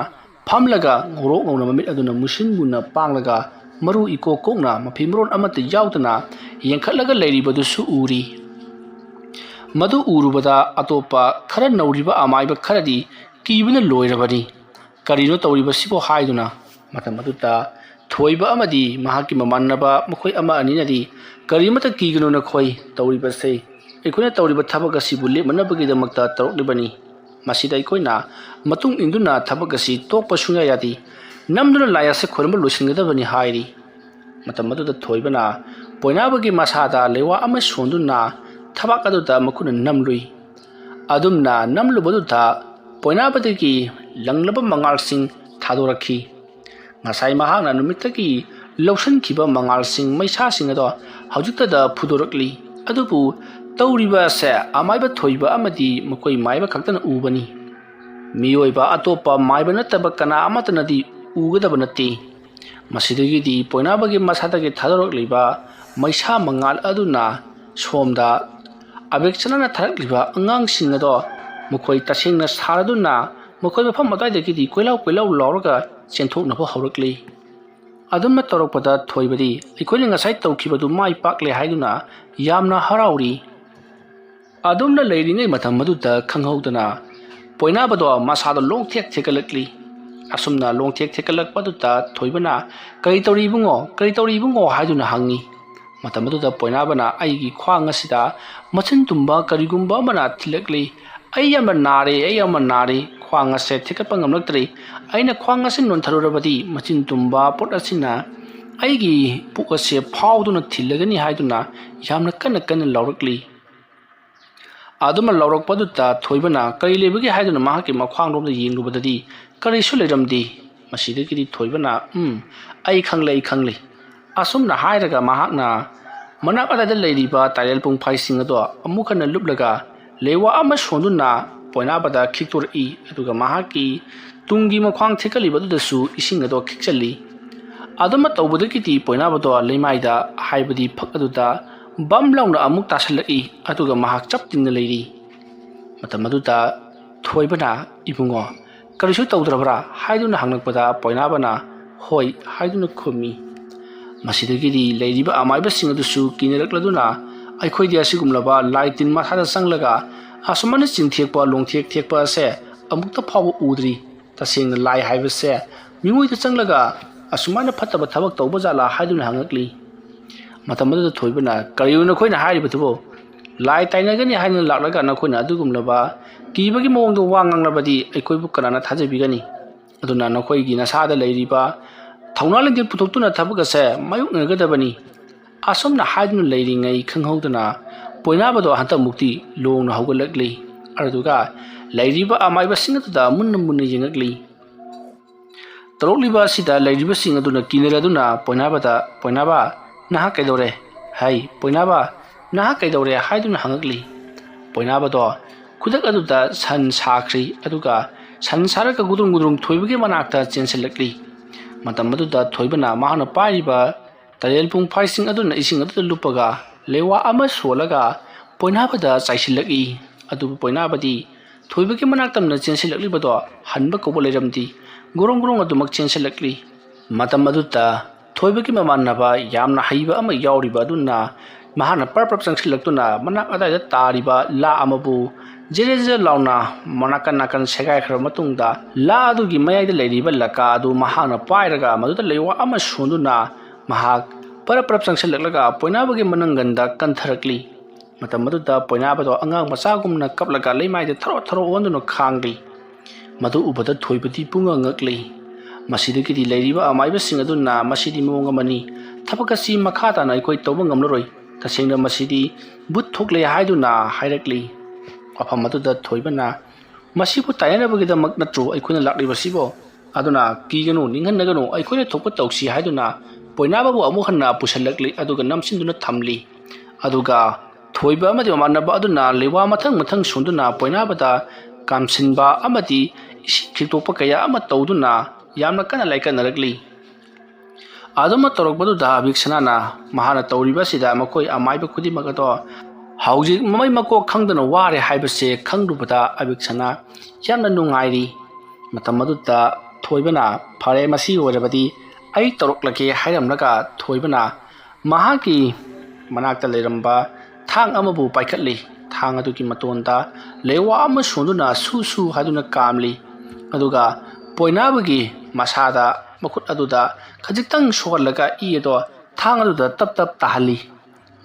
ꯐꯝꯂꯒ ꯉꯧꯔꯣꯛ ꯉꯧꯅ ꯃꯃꯤꯠ ꯑꯗꯨꯅ ꯃꯨꯁꯤꯟ ꯃꯨꯟꯅ ꯄꯥꯡꯂꯒ ꯃꯔꯨ ꯏꯀꯣꯛ ꯀꯣꯛꯅ ꯃꯐꯤ ꯃꯔꯣꯟ ꯑꯃꯠꯇ ꯌꯥꯎꯗꯅ ꯌꯦꯡꯈꯠꯂꯒ ꯂꯩꯔꯤꯕꯗꯨꯁꯨ ꯎꯔꯤ꯫ ꯃꯗꯨ ꯎꯔꯨꯕꯗ ꯑꯇꯣꯞꯄ ꯈꯔ ꯅꯧꯔꯤꯕ ꯑꯃꯥꯏꯕ ꯈꯔꯗꯤ ꯀꯤꯕꯅ ꯂꯣꯏꯔꯕꯅꯤ꯫ "ꯀꯔꯤꯅꯣ ꯇꯧꯔꯤꯕꯁꯤꯕꯣ?" ꯍꯥꯏꯗꯨꯅ꯫ ꯃꯇꯝ ꯑꯗꯨꯗ ꯊꯣꯏꯕ ꯑꯃꯗꯤ ꯃꯍꯥꯛꯀꯤ ꯃꯃꯥꯟꯅꯕ ꯃꯈꯣꯏ ꯑꯃ ꯑꯅꯤꯅꯗꯤ, "ꯀꯔꯤꯃꯠꯇ ꯀꯤꯒꯅꯨ ꯅꯈꯣꯏ, ꯇꯧꯔꯤꯕꯁꯦ ꯑꯩꯈꯣꯏꯅ ꯇꯧꯔꯤꯕ ꯊꯕꯛ ꯑꯁꯤꯕꯨ ꯂꯦꯞꯅꯅꯕꯒꯤꯗꯃꯛꯇ ꯇꯧꯔꯛꯂꯤꯕꯅꯤ꯫ ꯃꯁꯤꯗ ꯑꯩꯈꯣꯏꯅ ꯃꯇꯨꯡ ꯏꯟꯗꯨꯅ ꯊꯕꯛ ꯑꯁꯤ ꯇꯣꯛꯄ ꯁꯨꯡꯌꯥ ꯌꯥꯗꯦ꯫ ꯅꯝꯗꯨꯅ ꯂꯥꯏ ꯑꯁꯦ ꯈꯣꯏꯔꯝꯕ ꯂꯣꯏꯁꯤꯟꯒꯗꯕꯅꯤ" ꯍꯥꯏꯔꯤ꯫ ꯃꯇꯝ ꯑꯗꯨꯗ ꯊꯣꯏꯕꯅ ꯄꯣꯏꯅꯥꯕꯒꯤ ꯃꯁꯥꯗ ꯂꯩꯋꯥ ꯑꯃ ꯁꯣꯟꯗꯨꯅ ꯊꯕꯥꯛ ꯑꯗꯨꯗ ꯃꯈꯨꯠꯅ ꯅꯝꯂꯨꯏ꯫ ꯑꯗꯨꯝꯅ ꯅꯝꯂꯨꯕꯗꯨꯗ ꯄꯣꯏꯅꯥꯕꯗꯒꯤ ꯂꯪꯂꯕ ꯃꯉꯥꯜꯁꯤꯡ ꯊꯥꯗꯣꯔꯛꯈꯤ꯫ ꯉꯁꯥꯏ ꯃꯍꯥꯛꯅ ꯅꯨꯃꯤꯠꯇꯒꯤ ꯂꯧꯁꯤꯟꯈꯤꯕ ꯃꯉꯥꯜꯁꯤꯡ, ꯃꯩꯁꯥꯁꯤꯡ ꯑꯗꯣ ꯍꯧꯖꯤꯛꯇꯗ ꯐꯨꯗꯣꯔꯛꯂꯤ꯫ ꯑꯗꯨꯕꯨ ꯇꯧꯔꯤꯕ ꯑꯁꯦ ꯑꯃꯥꯏꯕ ꯊꯣꯏꯕ ꯑꯃꯗꯤ ꯃꯈꯣꯏ ꯃꯥꯏꯕ ꯈꯛꯇꯅ ꯎꯕꯅꯤ꯫ ꯃꯤꯑꯣꯏꯕ ꯑꯇꯣꯞꯄ ꯃꯥꯏꯕ ꯅꯠꯇꯕ ꯀꯅꯥ ꯑꯃꯠꯇꯅꯗꯤ ꯎꯒꯗꯕ ꯅꯠꯇꯦ꯫ ꯃꯁꯤꯗꯒꯤꯗꯤ ꯄꯣꯏꯅꯥꯕꯒꯤ ꯃꯁꯥꯗꯒꯤ ꯊꯥꯗꯣꯔꯛꯂꯤꯕ ꯃꯩꯁꯥ ꯃꯉꯥꯜ ꯑꯗꯨꯅ ꯁꯣꯝꯗ ꯑꯕꯦꯛꯆꯅꯅ ꯊꯥꯔꯛꯂꯤꯕ ꯑꯉꯥꯡꯁꯤꯡ ꯑꯗꯣ ꯃꯈꯣꯏ ꯇꯁꯦꯡꯅ ꯁꯥꯔꯗꯨꯅ ꯃꯈꯣꯏ ꯃꯐꯝ ꯑꯗꯨꯋꯥꯏꯗꯒꯤꯗꯤ ꯀꯣꯏꯂꯥꯎ ꯀꯣꯏꯂꯥꯎ ꯂꯥꯎꯔꯒ ꯆꯦꯟꯊꯣꯛꯅꯕ ꯍꯧꯔꯛꯂꯤ꯫ ꯑꯗꯨꯝꯅ ꯇꯧꯔꯛꯄꯗ ꯊꯣꯏꯕꯗꯤ ꯑꯩꯈꯣꯏꯅ ꯉꯁꯥꯏ ꯇꯧꯈꯤꯕꯗꯨ ꯃꯥꯏ ꯄꯥꯛꯂꯦ ꯍꯥꯏꯗꯨꯅ ꯌꯥꯝꯅ ꯍꯔꯥꯎꯔꯤ꯫ ꯑꯗꯨꯝꯅ ꯂꯩꯔꯤꯉꯩ ꯃꯇꯝ ꯑꯗꯨꯗ ꯈꯪꯍꯧꯗꯅ ꯄꯣꯏꯅꯥꯕꯗꯣ ꯃꯁꯥꯗꯣ ꯂꯣꯡꯊꯦꯛ ꯊꯦꯛꯀꯠꯂꯛꯂꯤ꯫ ꯑꯁꯨꯝꯅ ꯂꯣꯡꯊꯦꯛ ꯊꯦꯛꯀꯠꯂꯛꯄꯗꯨꯗ ꯊꯣꯏꯕꯅ, "ꯀꯔꯤ ꯇꯧꯔꯤ ꯏꯕꯨꯡꯉꯣ? ꯀꯔꯤ ꯇꯧꯔꯤ ꯏꯕꯨꯡꯉꯣ?" ꯍꯥꯏꯗꯨꯅ ꯍꯪꯉꯤ꯫ ꯃꯇꯝ ꯑꯗꯨꯗ ꯄꯣꯏꯅꯥꯕꯅ, "ꯑꯩꯒꯤ ꯈ꯭ꯋꯥꯡ ꯑꯁꯤꯗ ꯃꯆꯤꯟ ꯇꯨꯝꯕ ꯀꯔꯤꯒꯨꯝꯕ ꯑꯃꯅ ꯊꯤꯜꯂꯛꯂꯤ꯫ ꯑꯩ ꯌꯥꯝꯅ ꯅꯥꯔꯦ, ꯑꯩ ꯌꯥꯝꯅ ꯅꯥꯔꯦ꯫ ꯈ꯭ꯋꯥꯡ ꯑꯁꯦ ꯊꯦꯛꯀꯠꯄ ꯉꯝꯂꯛꯇ꯭ꯔꯦ꯫ ꯑꯩꯅ ꯈ꯭ꯋꯥꯡ ꯑꯁꯤ ꯅꯣꯟꯊꯔꯨꯔꯕꯗꯤ ꯃꯆꯤꯟ ꯇꯨꯝꯕ ꯄꯣꯠ ꯑꯁꯤꯅ ꯑꯩꯒꯤ ꯄꯨꯛ ꯑꯁꯦ ꯐꯥꯎꯗꯨꯅ ꯊꯤꯜꯂꯒꯅꯤ" ꯍꯥꯏꯗꯨꯅ ꯌꯥꯝꯅ ꯀꯟꯅ ꯀꯟꯅ ꯂꯥꯎꯔꯛꯂꯤ꯫ ꯑꯗꯨꯃ ꯂꯥꯎꯔꯛꯄꯗꯨꯗ ꯊꯣꯏꯕꯅ ꯀꯔꯤ ꯂꯩꯕꯒꯦ ꯍꯥꯏꯗꯨꯅ ꯃꯍꯥꯛꯀꯤ ꯃꯈ꯭ꯋꯥꯡꯂꯣꯝꯗ ꯌꯦꯡꯂꯨꯕꯗꯗꯤ ꯀꯔꯤꯁꯨ ꯂꯩꯔꯝꯗꯦ꯫ ꯃꯁꯤꯗꯒꯤꯗꯤ ꯊꯣꯏꯕꯅ, "ꯎꯝ, ꯑꯩ ꯈꯪꯂꯦ, ꯑꯩ ꯈꯪꯂꯦ"꯫ ꯑꯁꯨꯝꯅ ꯍꯥꯏꯔꯒ ꯃꯍꯥꯛꯅ ꯃꯅꯥꯛ ꯑꯗꯥꯏꯗ ꯂꯩꯔꯤꯕ ꯇꯥꯏꯔꯦꯜ ꯄꯨꯡꯐꯥꯏꯁꯤꯡ ꯑꯗꯣ ꯑꯃꯨꯛ ꯍꯟꯅ ꯂꯨꯞꯂꯒ ꯂꯩꯋꯥ ꯑꯃ ꯁꯣꯟꯗꯨꯅ ꯄꯣꯏꯅꯥꯕꯗ ꯈꯤꯛꯇꯣꯔꯛꯏ꯫ ꯑꯗꯨꯒ ꯃꯍꯥꯛꯀꯤ ꯇꯨꯡꯒꯤ ꯃꯈ꯭ꯋꯥꯡ ꯊꯦꯛꯀꯠꯂꯤꯕ ꯑꯗꯨꯗꯁꯨ ꯏꯁꯤꯡ ꯑꯗꯣ ꯈꯤꯛꯆꯜꯂꯤ꯫ ꯑꯗꯨꯃ ꯇꯧꯕꯗꯒꯤꯗꯤ ꯄꯣꯏꯅꯥꯕꯗꯣ ꯂꯩꯃꯥꯏꯗ, ꯍꯥꯏꯕꯗꯤ ꯐꯛ ꯑꯗꯨꯗ ꯕꯝ ꯂꯥꯎꯅ ꯑꯃꯨꯛ ꯇꯥꯁꯜꯂꯛꯏ꯫ ꯑꯗꯨꯒ ꯃꯍꯥꯛ ꯆꯞ ꯇꯤꯡꯅ ꯂꯩꯔꯤ꯫ ꯃꯇꯝ ꯑꯗꯨꯗ ꯊꯣꯏꯕꯅ, "ꯏꯕꯨꯡꯉꯣ, ꯀꯔꯤꯁꯨ ꯇꯧꯗ꯭ꯔꯕ꯭ꯔꯥ?" ꯍꯥꯏꯗꯨꯅ ꯍꯪꯂꯛꯄꯗ ꯄꯣꯏꯅꯥꯕꯅ "ꯍꯣꯏ" ꯍꯥꯏꯗꯨꯅ ꯈꯨꯝꯃꯤ꯫ ꯃꯁꯤꯗꯒꯤꯗꯤ ꯂꯩꯔꯤꯕ ꯑꯃꯥꯏꯕꯁꯤꯡ ꯑꯗꯨꯁꯨ ꯀꯤꯅꯔꯛꯂꯗꯨꯅ, "ꯑꯩꯈꯣꯏꯗꯤ ꯑꯁꯤꯒꯨꯝꯂꯕ ꯂꯥꯏ ꯇꯤꯟ ꯃꯈꯥꯗ ꯆꯪꯂꯒ ꯑꯁꯨꯃꯥꯏꯅ ꯆꯤꯟꯊꯦꯛꯄ ꯂꯣꯡꯊꯦꯛ ꯊꯦꯛꯄ ꯑꯁꯦ ꯑꯃꯨꯛꯇ ꯐꯥꯎꯕ ꯎꯗ꯭ꯔꯤ꯫ ꯇꯁꯦꯡꯅ ꯂꯥꯏ ꯍꯥꯏꯕꯁꯦ ꯃꯤꯑꯣꯏꯗ ꯆꯪꯂꯒ ꯑꯁꯨꯃꯥꯏꯅ ꯐꯠꯇꯕ ꯊꯕꯛ ꯇꯧꯕ ꯖꯥꯠꯂꯥ?" ꯍꯥꯏꯗꯨꯅ ꯍꯪꯉꯛꯂꯤ꯫ ꯃꯇꯝ ꯑꯗꯨꯗ ꯊꯣꯏꯕꯅ, "ꯀꯔꯤꯅꯣ ꯅꯈꯣꯏꯅ ꯍꯥꯏꯔꯤꯕꯗꯨꯕꯨ? ꯂꯥꯏ ꯇꯥꯏꯅꯒꯅꯤ ꯍꯥꯏꯗꯨꯅ ꯂꯥꯛꯂꯒ ꯅꯈꯣꯏꯅ ꯑꯗꯨꯒꯨꯝꯂꯕ ꯀꯤꯕꯒꯤ ꯃꯑꯣꯡꯗ ꯋꯥ ꯉꯥꯡꯂꯕꯗꯤ ꯑꯩꯈꯣꯏꯕꯨ ꯀꯅꯥꯅ ꯊꯥꯖꯕꯤꯒꯅꯤ? ꯑꯗꯨꯅ ꯅꯈꯣꯏꯒꯤ ꯅꯁꯥꯗ ꯂꯩꯔꯤꯕ ꯊꯧꯅꯥ ꯂꯤꯡꯖꯦꯜ ꯄꯨꯊꯣꯛꯇꯨꯅ ꯊꯕꯛ ꯑꯁꯦ ꯃꯥꯌꯣꯛꯅꯒꯗꯕꯅꯤ"꯫ ꯑꯁꯨꯝꯅ ꯍꯥꯏꯗꯨꯅ ꯂꯩꯔꯤꯉꯩ ꯈꯪꯍꯧꯗꯅ ꯄꯣꯏꯅꯥꯕꯗꯣ ꯍꯟꯗꯛꯃꯨꯛꯇꯤ ꯂꯣꯡꯅ ꯍꯧꯒꯠꯂꯛꯂꯤ꯫ ꯑꯗꯨꯒ ꯂꯩꯔꯤꯕ ꯑꯃꯥꯏꯕꯁꯤꯡ ꯑꯗꯨꯗ ꯃꯨꯟꯅ ꯃꯨꯟꯅ ꯌꯦꯡꯉꯛꯂꯤ꯫ ꯇꯧꯔꯛꯂꯤꯕ ꯑꯁꯤꯗ ꯂꯩꯔꯤꯕꯁꯤꯡ ꯑꯗꯨꯅ ꯀꯤꯅꯔꯗꯨꯅ ꯄꯣꯏꯅꯥꯕꯗ, "ꯄꯣꯏꯅꯥꯕ, ꯅꯍꯥꯛ ꯀꯩꯗꯧꯔꯦ? ꯍꯩ, ꯄꯣꯏꯅꯥꯕ, ꯅꯍꯥꯛ ꯀꯩꯗꯧꯔꯦ?" ꯍꯥꯏꯗꯨꯅ ꯍꯪꯉꯛꯂꯤ꯫ ꯄꯣꯏꯅꯥꯕꯗꯣ ꯈꯨꯗꯛ ꯑꯗꯨꯗ ꯁꯟ ꯁꯥꯈ꯭ꯔꯤ꯫ ꯑꯗꯨꯒ ꯁꯟ ꯁꯥꯔꯒ ꯒꯨꯗ꯭ꯔꯨꯝ ꯒꯨꯗ꯭ꯔꯨꯝ ꯊꯣꯏꯕꯒꯤ ꯃꯅꯥꯛꯇ ꯆꯦꯟꯁꯤꯜꯂꯛꯂꯤ꯫ ꯃꯇꯝ ꯑꯗꯨꯗ ꯊꯣꯏꯕꯅ ꯃꯍꯥꯛꯅ ꯄꯥꯏꯔꯤꯕ ꯇꯔꯦꯜ ꯄꯨꯡꯐꯥꯏꯁꯤꯡ ꯑꯗꯨꯅ ꯏꯁꯤꯡ ꯑꯗꯨꯗ ꯂꯨꯞꯄꯒ ꯂꯩꯋꯥ ꯑꯃ ꯁꯣꯜꯂꯒ ꯄꯣꯏꯅꯥꯕꯗ ꯆꯥꯏꯁꯤꯜꯂꯛꯏ꯫ ꯑꯗꯨꯕꯨ ꯄꯣꯏꯅꯥꯕꯗꯤ ꯊꯣꯏꯕꯒꯤ ꯃꯅꯥꯛ ꯇꯝꯅ ꯆꯦꯟꯁꯤꯜꯂꯛꯂꯤꯕꯗꯣ ꯍꯟꯕ ꯀꯧꯕ ꯂꯩꯔꯝꯗꯦ꯫ ꯒꯣꯔꯣꯡ ꯒꯣꯔꯣꯡ ꯑꯗꯨꯃꯛ ꯆꯦꯟꯁꯤꯜꯂꯛꯂꯤ꯫ ꯃꯇꯝ ꯑꯗꯨꯗ ꯊꯣꯏꯕꯒꯤ ꯃꯃꯥꯟꯅꯕ ꯌꯥꯝꯅ ꯍꯩꯕ ꯑꯃ ꯌꯥꯎꯔꯤꯕ ꯑꯗꯨꯅ ꯃꯍꯥꯛꯅ ꯄꯔꯞ ꯄꯔꯞ ꯆꯪꯁꯤꯜꯂꯛꯇꯨꯅ ꯃꯅꯥꯛ ꯑꯗꯥꯏꯗ ꯇꯥꯔꯤꯕ ꯂꯥ ꯑꯃꯕꯨ ꯖꯦꯔꯦ ꯖꯦꯔꯦ ꯂꯥꯎꯅ ꯃꯅꯥꯀꯟ ꯅꯥꯀꯟ ꯁꯦꯒꯥꯏꯈ꯭ꯔꯕ ꯃꯇꯨꯡꯗ, ꯂꯥ ꯑꯗꯨꯒꯤ ꯃꯌꯥꯏꯗ ꯂꯩꯔꯤꯕ ꯂꯀꯥ ꯑꯗꯨ ꯃꯍꯥꯛꯅ ꯄꯥꯏꯔꯒ ꯃꯗꯨꯗ ꯂꯩꯋꯥ ꯑꯃ ꯁꯣꯟꯗꯨꯅ ꯃꯍꯥꯛ ꯄꯔꯞ ꯄꯔꯞ ꯆꯪꯁꯤꯜꯂꯛꯂꯒ ꯄꯣꯏꯅꯥꯕꯒꯤ ꯃꯅꯪꯒꯟꯗ ꯀꯟꯊꯔꯛꯂꯤ꯫ ꯃꯇꯝ ꯑꯗꯨꯗ ꯄꯣꯏꯅꯥꯕꯗꯣ ꯑꯉꯥꯡ ꯃꯆꯥꯒꯨꯝꯅ ꯀꯞꯂꯒ ꯂꯩꯃꯥꯏꯗ ꯊꯔꯣ ꯊꯔꯣ ꯑꯣꯟꯗꯨꯅ ꯈꯥꯡꯂꯤ꯫ ꯃꯗꯨ ꯎꯕꯗ ꯊꯣꯏꯕꯗꯤ ꯄꯨꯡꯉꯛ ꯉꯛꯂꯤ꯫ ꯃꯁꯤꯗꯒꯤꯗꯤ ꯂꯩꯔꯤꯕ ꯑꯃꯥꯏꯕꯁꯤꯡ ꯑꯗꯨꯅ, "ꯃꯁꯤꯗꯤ ꯃꯑꯣꯡ ꯑꯃꯅꯤ, ꯊꯕꯛ ꯑꯁꯤ ꯃꯈꯥ ꯇꯥꯅ ꯑꯩꯈꯣꯏ ꯇꯧꯕ ꯉꯝꯂꯔꯣꯏ, ꯇꯁꯦꯡꯅ ꯃꯁꯤꯗꯤ ꯚꯨꯠ ꯊꯣꯛꯂꯦ" ꯍꯥꯏꯗꯨꯅ ꯍꯥꯏꯔꯛꯂꯤ꯫ ꯃꯐꯝ ꯑꯗꯨꯗ ꯊꯣꯏꯕꯅ, "ꯃꯁꯤꯕꯨ ꯇꯥꯏꯅꯅꯕꯒꯤꯗꯃꯛ ꯅꯠꯇ꯭ꯔꯣ ꯑꯩꯈꯣꯏꯅ ꯂꯥꯛꯂꯤꯕꯁꯤꯕꯣ? ꯑꯗꯨꯅ ꯀꯤꯒꯅꯨ, ꯅꯤꯡꯍꯟꯅꯒꯅꯨ, ꯑꯩꯈꯣꯏꯅ ꯊꯣꯛꯄ ꯇꯧꯁꯤ" ꯍꯥꯏꯗꯨꯅ ꯄꯣꯏꯅꯥꯕꯕꯨ ꯑꯃꯨꯛ ꯍꯟꯅ ꯄꯨꯁꯤꯜꯂꯛꯂꯤ꯫ ꯑꯗꯨꯒ ꯅꯝꯁꯤꯟꯗꯨꯅ ꯊꯝꯂꯤ꯫ ꯑꯗꯨꯒ ꯊꯣꯏꯕ ꯑꯃꯗꯤ ꯃꯃꯥꯟꯅꯕ ꯑꯗꯨꯅ ꯂꯩꯋꯥ ꯃꯊꯪ ꯃꯊꯪ ꯁꯣꯟꯗꯨꯅ ꯄꯣꯏꯅꯥꯕꯗ ꯀꯥꯝꯁꯤꯟꯕ ꯑꯃꯗꯤ ꯏꯁꯤꯡ ꯈꯤꯛꯇꯣꯛꯄ ꯀꯌꯥ ꯑꯃ ꯇꯧꯗꯨꯅ ꯌꯥꯝꯅ ꯀꯟꯅ ꯂꯥꯏꯀꯠꯅꯔꯛꯂꯤ꯫ ꯑꯗꯨꯃ ꯇꯧꯔꯛꯄꯗꯨꯗ ꯑꯕꯤꯛꯁꯅꯥꯅ ꯃꯍꯥꯛꯅ ꯇꯧꯔꯤꯕ ꯑꯁꯤꯗ ꯃꯈꯣꯏ ꯑꯃꯥꯏꯕ ꯈꯨꯗꯤꯡꯃꯛ ꯑꯗꯣ ꯍꯧꯖꯤꯛ ꯃꯃꯩ ꯃꯀꯣꯛ ꯈꯪꯗꯅ ꯋꯥꯔꯦ ꯍꯥꯏꯕꯁꯦ ꯈꯪꯂꯨꯕꯗ ꯑꯕꯤꯛꯁꯅꯥ ꯌꯥꯝꯅ ꯅꯨꯡꯉꯥꯏꯔꯤ꯫ ꯃꯇꯝ ꯑꯗꯨꯗ ꯊꯣꯏꯕꯅ, "ꯐꯔꯦ, ꯃꯁꯤ ꯑꯣꯏꯔꯕꯗꯤ ꯑꯩ ꯇꯧꯔꯛꯂꯒꯦ" ꯍꯥꯏꯔꯝꯂꯒ ꯊꯣꯏꯕꯅ ꯃꯍꯥꯛꯀꯤ ꯃꯅꯥꯛꯇ ꯂꯩꯔꯝꯕ ꯊꯥꯡ ꯑꯃꯕꯨ ꯄꯥꯏꯈꯠꯂꯤ꯫ ꯊꯥꯡ ꯑꯗꯨꯒꯤ ꯃꯇꯣꯟꯗ ꯂꯩꯋꯥ ꯑꯃ ꯁꯣꯟꯗꯨꯅ ꯁꯨ ꯁꯨ ꯍꯥꯏꯗꯨꯅ ꯀꯥꯝꯂꯤ꯫ ꯑꯗꯨꯒ ꯄꯣꯏꯅꯥꯕꯒꯤ ꯃꯁꯥꯗ, ꯃꯈꯨꯠ ꯑꯗꯨꯗ ꯈꯖꯤꯛꯇꯪ ꯁꯣꯛꯍꯜꯂꯒ ꯏ ꯑꯗꯣ ꯊꯥꯡ ꯑꯗꯨꯗ ꯇꯞ ꯇꯞ ꯇꯥꯍꯜꯂꯤ꯫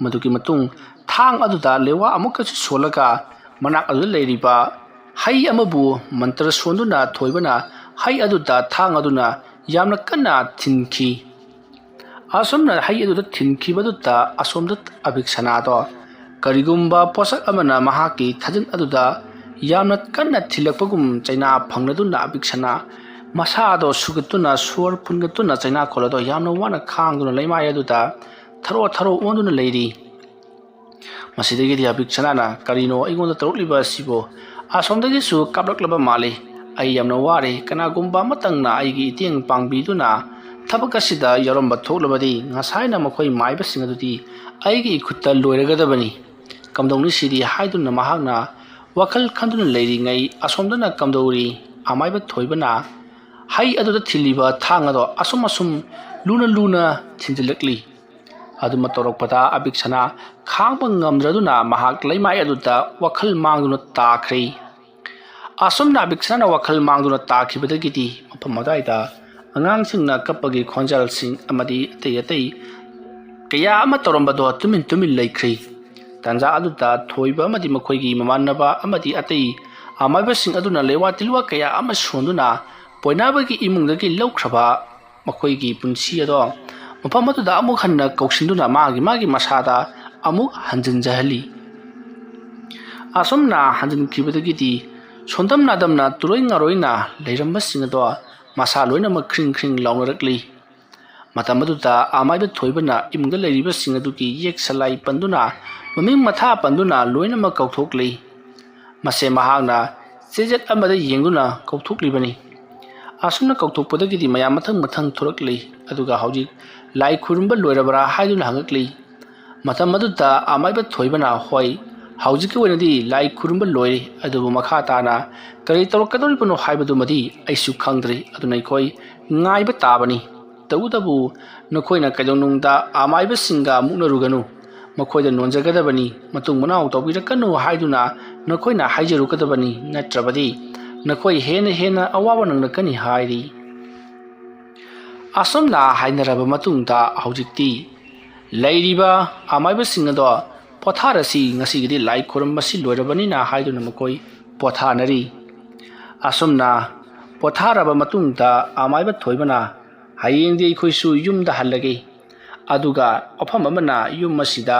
ꯃꯗꯨꯒꯤ ꯃꯇꯨꯡ ꯊꯥꯡ ꯑꯗꯨꯗ ꯂꯩꯋꯥ ꯑꯃꯨꯛꯀꯁꯨ ꯁꯣꯜꯂꯒ ꯃꯅꯥꯛ ꯑꯗꯨꯗ ꯂꯩꯔꯤꯕ ꯍꯩ ꯑꯃꯕꯨ ꯃꯟꯇ꯭ꯔ ꯁꯣꯟꯗꯨꯅ ꯊꯣꯏꯕꯅ ꯍꯩ ꯑꯗꯨꯗ ꯊꯥꯡ ꯑꯗꯨꯅ ꯌꯥꯝꯅ ꯀꯟꯅ ꯊꯤꯟꯈꯤ꯫ ꯑꯁꯨꯝꯅ ꯍꯩ ꯑꯗꯨꯗ ꯊꯤꯟꯈꯤꯕꯗꯨꯗ ꯑꯁꯣꯝꯗ ꯑꯕꯤꯛꯁꯅꯥꯗꯣ ꯀꯔꯤꯒꯨꯝꯕ ꯄꯣꯠꯁꯛ ꯑꯃꯅ ꯃꯍꯥꯛꯀꯤ ꯊꯥꯖꯤꯟ ꯑꯗꯨꯗ ꯌꯥꯝꯅ ꯀꯟꯅ ꯊꯤꯜꯂꯛꯄꯒꯨꯝ ꯆꯩꯅꯥ ꯐꯪꯂꯗꯨꯅ ꯑꯕꯤꯛꯁꯅꯥ ꯃꯁꯥꯗꯣ ꯁꯨꯒꯠꯇꯨꯅ, ꯁꯣꯔ ꯐꯨꯟꯒꯠꯇꯨꯅ ꯆꯩꯅꯥꯈꯣꯜ ꯑꯗꯣ ꯌꯥꯝꯅ ꯋꯥꯅ ꯈꯥꯡꯗꯨꯅ ꯂꯩꯃꯥꯏ ꯑꯗꯨꯗ ꯊꯔꯣ ꯊꯔꯣ ꯑꯣꯟꯗꯨꯅ ꯂꯩꯔꯤ꯫ ꯃꯁꯤꯗꯒꯤꯗꯤ ꯑꯕꯤꯛꯁꯅꯥꯅ, "ꯀꯔꯤꯅꯣ ꯑꯩꯉꯣꯟꯗ ꯇꯧꯔꯛꯂꯤꯕ ꯑꯁꯤꯕꯨ? ꯑꯁꯣꯝꯗꯒꯤꯁꯨ ꯀꯥꯞꯂꯛꯂꯕ ꯃꯥꯜꯂꯤ꯫ ꯑꯩ ꯌꯥꯝꯅ ꯋꯥꯔꯦ꯫ ꯀꯅꯥꯒꯨꯝꯕ ꯑꯃꯇꯪꯅ ꯑꯩꯒꯤ ꯏꯇꯦꯡ ꯄꯥꯡꯕꯤꯗꯨꯅ ꯊꯕꯛ ꯑꯁꯤꯗ ꯌꯥꯎꯔꯝꯕ ꯊꯣꯛꯂꯕꯗꯤ ꯉꯁꯥꯏꯅ ꯃꯈꯣꯏ ꯃꯥꯏꯕꯁꯤꯡ ꯑꯗꯨꯗꯤ ꯑꯩꯒꯤ ꯏꯈꯨꯠꯇ ꯂꯣꯏꯔꯒꯗꯕꯅꯤ꯫ ꯀꯝꯗꯧꯅꯤ ꯁꯤꯗꯤ?" ꯍꯥꯏꯗꯨꯅ ꯃꯍꯥꯛꯅ ꯋꯥꯈꯜ ꯈꯟꯗꯨꯅ ꯂꯩꯔꯤꯉꯩ ꯑꯁꯣꯝꯗꯅ ꯀꯝꯗꯧꯔꯤ? ꯑꯃꯥꯏꯕ ꯊꯣꯏꯕꯅ ꯍꯩ ꯑꯗꯨꯗ ꯊꯤꯜꯂꯤꯕ ꯊꯥꯡ ꯑꯗꯣ ꯑꯁꯨꯝ ꯑꯁꯨꯝ ꯂꯨꯅ ꯂꯨꯅ ꯊꯤꯟꯖꯤꯜꯂꯛꯂꯤ꯫ ꯑꯗꯨꯃ ꯇꯧꯔꯛꯄꯗ ꯑꯕꯤꯛꯁꯅꯥ ꯈꯥꯡꯕ ꯉꯝꯗ꯭ꯔꯗꯨꯅ ꯃꯍꯥꯛ ꯂꯩꯃꯥꯏ ꯑꯗꯨꯗ ꯋꯥꯈꯜ ꯃꯥꯡꯗꯨꯅ ꯇꯥꯈ꯭ꯔꯦ꯫ ꯑꯁꯨꯝꯅ ꯑꯕꯤꯛꯁꯅꯥꯅ ꯋꯥꯈꯜ ꯃꯥꯡꯗꯨꯅ ꯇꯥꯈꯤꯕꯗꯒꯤꯗꯤ ꯃꯐꯝ ꯑꯗꯨꯋꯥꯏꯗ ꯑꯉꯥꯡꯁꯤꯡꯅ ꯀꯞꯄꯒꯤ ꯈꯣꯟꯖꯦꯜꯁꯤꯡ ꯑꯃꯗꯤ ꯑꯇꯩ ꯑꯇꯩ ꯀꯌꯥ ꯑꯃ ꯇꯧꯔꯝꯕꯗꯣ ꯇꯨꯃꯤꯟ ꯇꯨꯃꯤꯟ ꯂꯩꯈ꯭ꯔꯦ꯫ ꯇꯥꯟꯖꯥ ꯑꯗꯨꯗ ꯊꯣꯏꯕ ꯑꯃꯗꯤ ꯃꯈꯣꯏꯒꯤ ꯃꯃꯥꯟꯅꯕ ꯑꯃꯗꯤ ꯑꯇꯩ ꯑꯃꯥꯏꯕꯁꯤꯡ ꯑꯗꯨꯅ ꯂꯩꯋꯥ ꯇꯤꯜꯋꯥ ꯀꯌꯥ ꯑꯃ ꯁꯣꯟꯗꯨꯅ ꯄꯣꯏꯅꯥꯕꯒꯤ ꯏꯃꯨꯡꯗꯒꯤ ꯂꯧꯈ꯭ꯔꯕ ꯃꯈꯣꯏꯒꯤ ꯄꯨꯟꯁꯤ ꯑꯗꯣ ꯃꯐꯝ ꯑꯗꯨꯗ ꯑꯃꯨꯛ ꯍꯟꯅ ꯀꯧꯁꯤꯟꯗꯨꯅ ꯃꯥꯒꯤ ꯃꯥꯒꯤ ꯃꯁꯥꯗ ꯑꯃꯨꯛ ꯍꯟꯖꯤꯟꯖꯍꯜꯂꯤ꯫ ꯑꯁꯨꯝꯅ ꯍꯟꯖꯤꯟꯈꯤꯕꯗꯒꯤꯗꯤ ꯁꯣꯟꯗꯝ ꯅꯥꯗꯝꯅ ꯇꯨꯔꯣꯏ ꯉꯥꯔꯣꯏꯅ ꯂꯩꯔꯝꯕꯁꯤꯡ ꯑꯗꯣ ꯃꯁꯥ ꯂꯣꯏꯅꯃꯛ ꯈ꯭ꯔꯤꯡ ꯈ꯭ꯔꯤꯡ ꯂꯥꯎꯅꯔꯛꯂꯤ꯫ ꯃꯇꯝ ꯑꯗꯨꯗ ꯑꯃꯥꯏꯕ ꯊꯣꯏꯕꯅ ꯏꯃꯨꯡꯗ ꯂꯩꯔꯤꯕꯁꯤꯡ ꯑꯗꯨꯒꯤ ꯌꯦꯛ ꯁꯂꯥꯏ ꯄꯟꯗꯨꯅ, ꯃꯃꯤꯡ ꯃꯊꯥ ꯄꯟꯗꯨꯅ ꯂꯣꯏꯅꯃꯛ ꯀꯧꯊꯣꯛꯂꯤ꯫ ꯃꯁꯦ ꯃꯍꯥꯛꯅ ꯆꯦꯖꯦꯠ ꯑꯃꯗ ꯌꯦꯡꯗꯨꯅ ꯀꯧꯊꯣꯛꯂꯤꯕꯅꯤ꯫ ꯑꯁꯨꯝꯅ ꯀꯧꯊꯣꯛꯄꯗꯒꯤꯗꯤ ꯃꯌꯥꯝ ꯃꯊꯪ ꯃꯊꯪ ꯊꯣꯔꯛꯂꯤ꯫ ꯑꯗꯨꯒ ꯍꯧꯖꯤꯛ ꯂꯥꯏ ꯈꯨꯔꯨꯝꯕ ꯂꯣꯏꯔꯕ꯭ꯔꯥ ꯍꯥꯏꯗꯨꯅ ꯍꯪꯉꯛꯂꯤ꯫ ꯃꯇꯝ ꯑꯗꯨꯗ ꯑꯃꯥꯏꯕ ꯊꯣꯏꯕꯅ, "ꯍꯣꯏ, ꯍꯧꯖꯤꯛꯀꯤ ꯑꯣꯏꯅꯗꯤ ꯂꯥꯏ ꯈꯨꯔꯨꯝꯕ ꯂꯣꯏꯔꯦ, ꯑꯗꯨꯕꯨ ꯃꯈꯥ ꯇꯥꯅ ꯀꯔꯤ ꯇꯧꯔꯛꯀꯗꯧꯔꯤꯕꯅꯣ ꯍꯥꯏꯕꯗꯨꯃꯗꯤ ꯑꯩꯁꯨ ꯈꯪꯗ꯭ꯔꯤ꯫ ꯑꯗꯨꯅ ꯑꯩꯈꯣꯏ ꯉꯥꯏꯕ ꯇꯥꯕꯅꯤ꯫ ꯇꯧꯕꯇꯕꯨ ꯅꯈꯣꯏꯅ ꯀꯩꯗꯧꯅꯨꯡꯗ ꯑꯃꯥꯏꯕꯁꯤꯡꯒ ꯃꯨꯛꯅꯔꯨꯒꯅꯨ꯫ ꯃꯈꯣꯏꯗ ꯅꯣꯟꯖꯒꯗꯕꯅꯤ, ꯃꯇꯨꯡ ꯃꯅꯥꯎ ꯇꯧꯕꯤꯔꯛꯀꯅꯨ ꯍꯥꯏꯗꯨꯅ ꯅꯈꯣꯏꯅ ꯍꯥꯏꯖꯔꯨꯒꯗꯕꯅꯤ, ꯅꯠꯇ꯭ꯔꯕꯗꯤ ꯅꯈꯣꯏ ꯍꯦꯟꯅ ꯍꯦꯟꯅ ꯑꯋꯥꯕ ꯅꯪꯂꯛꯀꯅꯤ" ꯍꯥꯏꯔꯤ꯫ ꯑꯁꯨꯝꯅ ꯍꯥꯏꯅꯔꯕ ꯃꯇꯨꯡꯗ ꯍꯧꯖꯤꯛꯇꯤ ꯂꯩꯔꯤꯕ ꯑꯃꯥꯏꯕꯁꯤꯡ ꯑꯗꯣ ꯄꯣꯊꯥꯔꯁꯤ, ꯉꯁꯤꯒꯤꯗꯤ ꯂꯥꯏ ꯈꯨꯔꯨꯝꯕꯁꯤ ꯂꯣꯏꯔꯕꯅꯤꯅ ꯍꯥꯏꯗꯨꯅ ꯃꯈꯣꯏ ꯄꯣꯊꯥꯅꯔꯤ꯫ ꯑꯁꯨꯝꯅ ꯄꯣꯊꯥꯔꯕ ꯃꯇꯨꯡꯗ ꯑꯃꯥꯏꯕ ꯊꯣꯏꯕꯅ, "ꯍꯌꯦꯡꯗꯤ ꯑꯩꯈꯣꯏꯁꯨ ꯌꯨꯝꯗ ꯍꯜꯂꯒꯦ꯫ ꯑꯗꯨꯒ ꯃꯐꯝ ꯑꯃꯅ ꯌꯨꯝ ꯑꯁꯤꯗ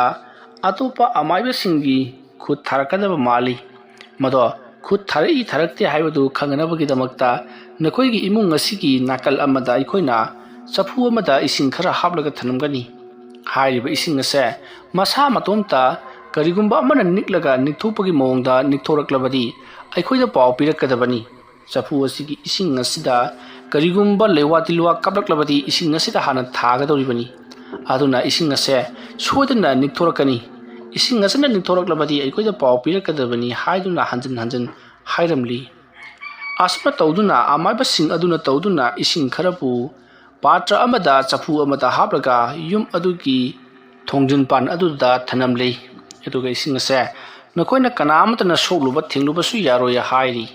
ꯑꯇꯣꯞꯄ ꯑꯃꯥꯏꯕꯁꯤꯡꯒꯤ ꯈꯨꯠ ꯊꯥꯔꯛꯀꯗꯕ ꯃꯥꯜꯂꯤ꯫ ꯃꯗꯣ ꯈꯨꯠ ꯊꯥꯔꯛꯏ ꯊꯥꯔꯛꯇꯦ ꯍꯥꯏꯕꯗꯨ ꯈꯪꯅꯅꯕꯒꯤꯗꯃꯛꯇ ꯅꯈꯣꯏꯒꯤ ꯏꯃꯨꯡ ꯑꯁꯤꯒꯤ ꯅꯥꯀꯜ ꯑꯃꯗ ꯑꯩꯈꯣꯏꯅ ꯆꯐꯨ ꯑꯃꯗ ꯏꯁꯤꯡ ꯈꯔ ꯍꯥꯞꯂꯒ ꯊꯝꯂꯝꯒꯅꯤ꯫ ꯍꯥꯏꯔꯤꯕ ꯏꯁꯤꯡ ꯑꯁꯦ ꯃꯁꯥ ꯃꯇꯣꯝꯇ ꯀꯔꯤꯒꯨꯝꯕ ꯑꯃꯅ ꯅꯤꯛꯂꯒ ꯅꯤꯛꯊꯣꯛꯄꯒꯤ ꯃꯑꯣꯡꯗ ꯅꯤꯛꯊꯣꯔꯛꯂꯕꯗꯤ ꯑꯩꯈꯣꯏꯗ ꯄꯥꯎ ꯄꯤꯔꯛꯀꯗꯕꯅꯤ꯫ ꯆꯐꯨ ꯑꯁꯤꯒꯤ ꯏꯁꯤꯡ ꯑꯁꯤꯗ ꯀꯔꯤꯒꯨꯝꯕ ꯂꯩꯋꯥ ꯇꯤꯜꯋꯥ ꯀꯥꯞꯂꯛꯂꯕꯗꯤ ꯏꯁꯤꯡ ꯑꯁꯤꯗ ꯍꯥꯟꯅ ꯊꯥꯒꯗꯧꯔꯤꯕꯅꯤ꯫ ꯑꯗꯨꯅ ꯏꯁꯤꯡ ꯑꯁꯦ ꯁꯣꯏꯗꯅ ꯅꯤꯛꯊꯣꯔꯛꯀꯅꯤ꯫ ꯏꯁꯤꯡ ꯑꯁꯤꯅ ꯅꯤꯛꯊꯣꯔꯛꯂꯕꯗꯤ ꯑꯩꯈꯣꯏꯗ ꯄꯥꯎ ꯄꯤꯔꯛꯀꯗꯕꯅꯤ" ꯍꯥꯏꯗꯨꯅ ꯍꯟꯖꯤꯟ ꯍꯟꯖꯤꯟ ꯍꯥꯏꯔꯝꯂꯤ꯫ ꯑꯁꯨꯝꯅ ꯇꯧꯗꯨꯅ ꯑꯃꯥꯏꯕꯁꯤꯡ ꯑꯗꯨꯅ ꯇꯧꯗꯨꯅ ꯏꯁꯤꯡ ꯈꯔꯕꯨ ꯄꯥꯇ꯭ꯔ ꯑꯃꯗ ꯆꯐꯨ ꯑꯃꯗ ꯍꯥꯞꯂꯒ ꯌꯨꯝ ꯑꯗꯨꯒꯤ ꯊꯣꯡꯖꯤꯟ ꯄꯥꯟ ꯑꯗꯨꯗ ꯊꯅꯝꯂꯤ꯫ ꯑꯗꯨꯒ ꯏꯁꯤꯡ ꯑꯁꯦ ꯅꯈꯣꯏꯅ ꯀꯅꯥ ꯑꯃꯠꯇꯅ ꯁꯣꯛꯂꯨꯕ ꯊꯦꯡꯂꯨꯕꯁꯨ ꯌꯥꯔꯣꯏ ꯍꯥꯏꯔꯤ꯫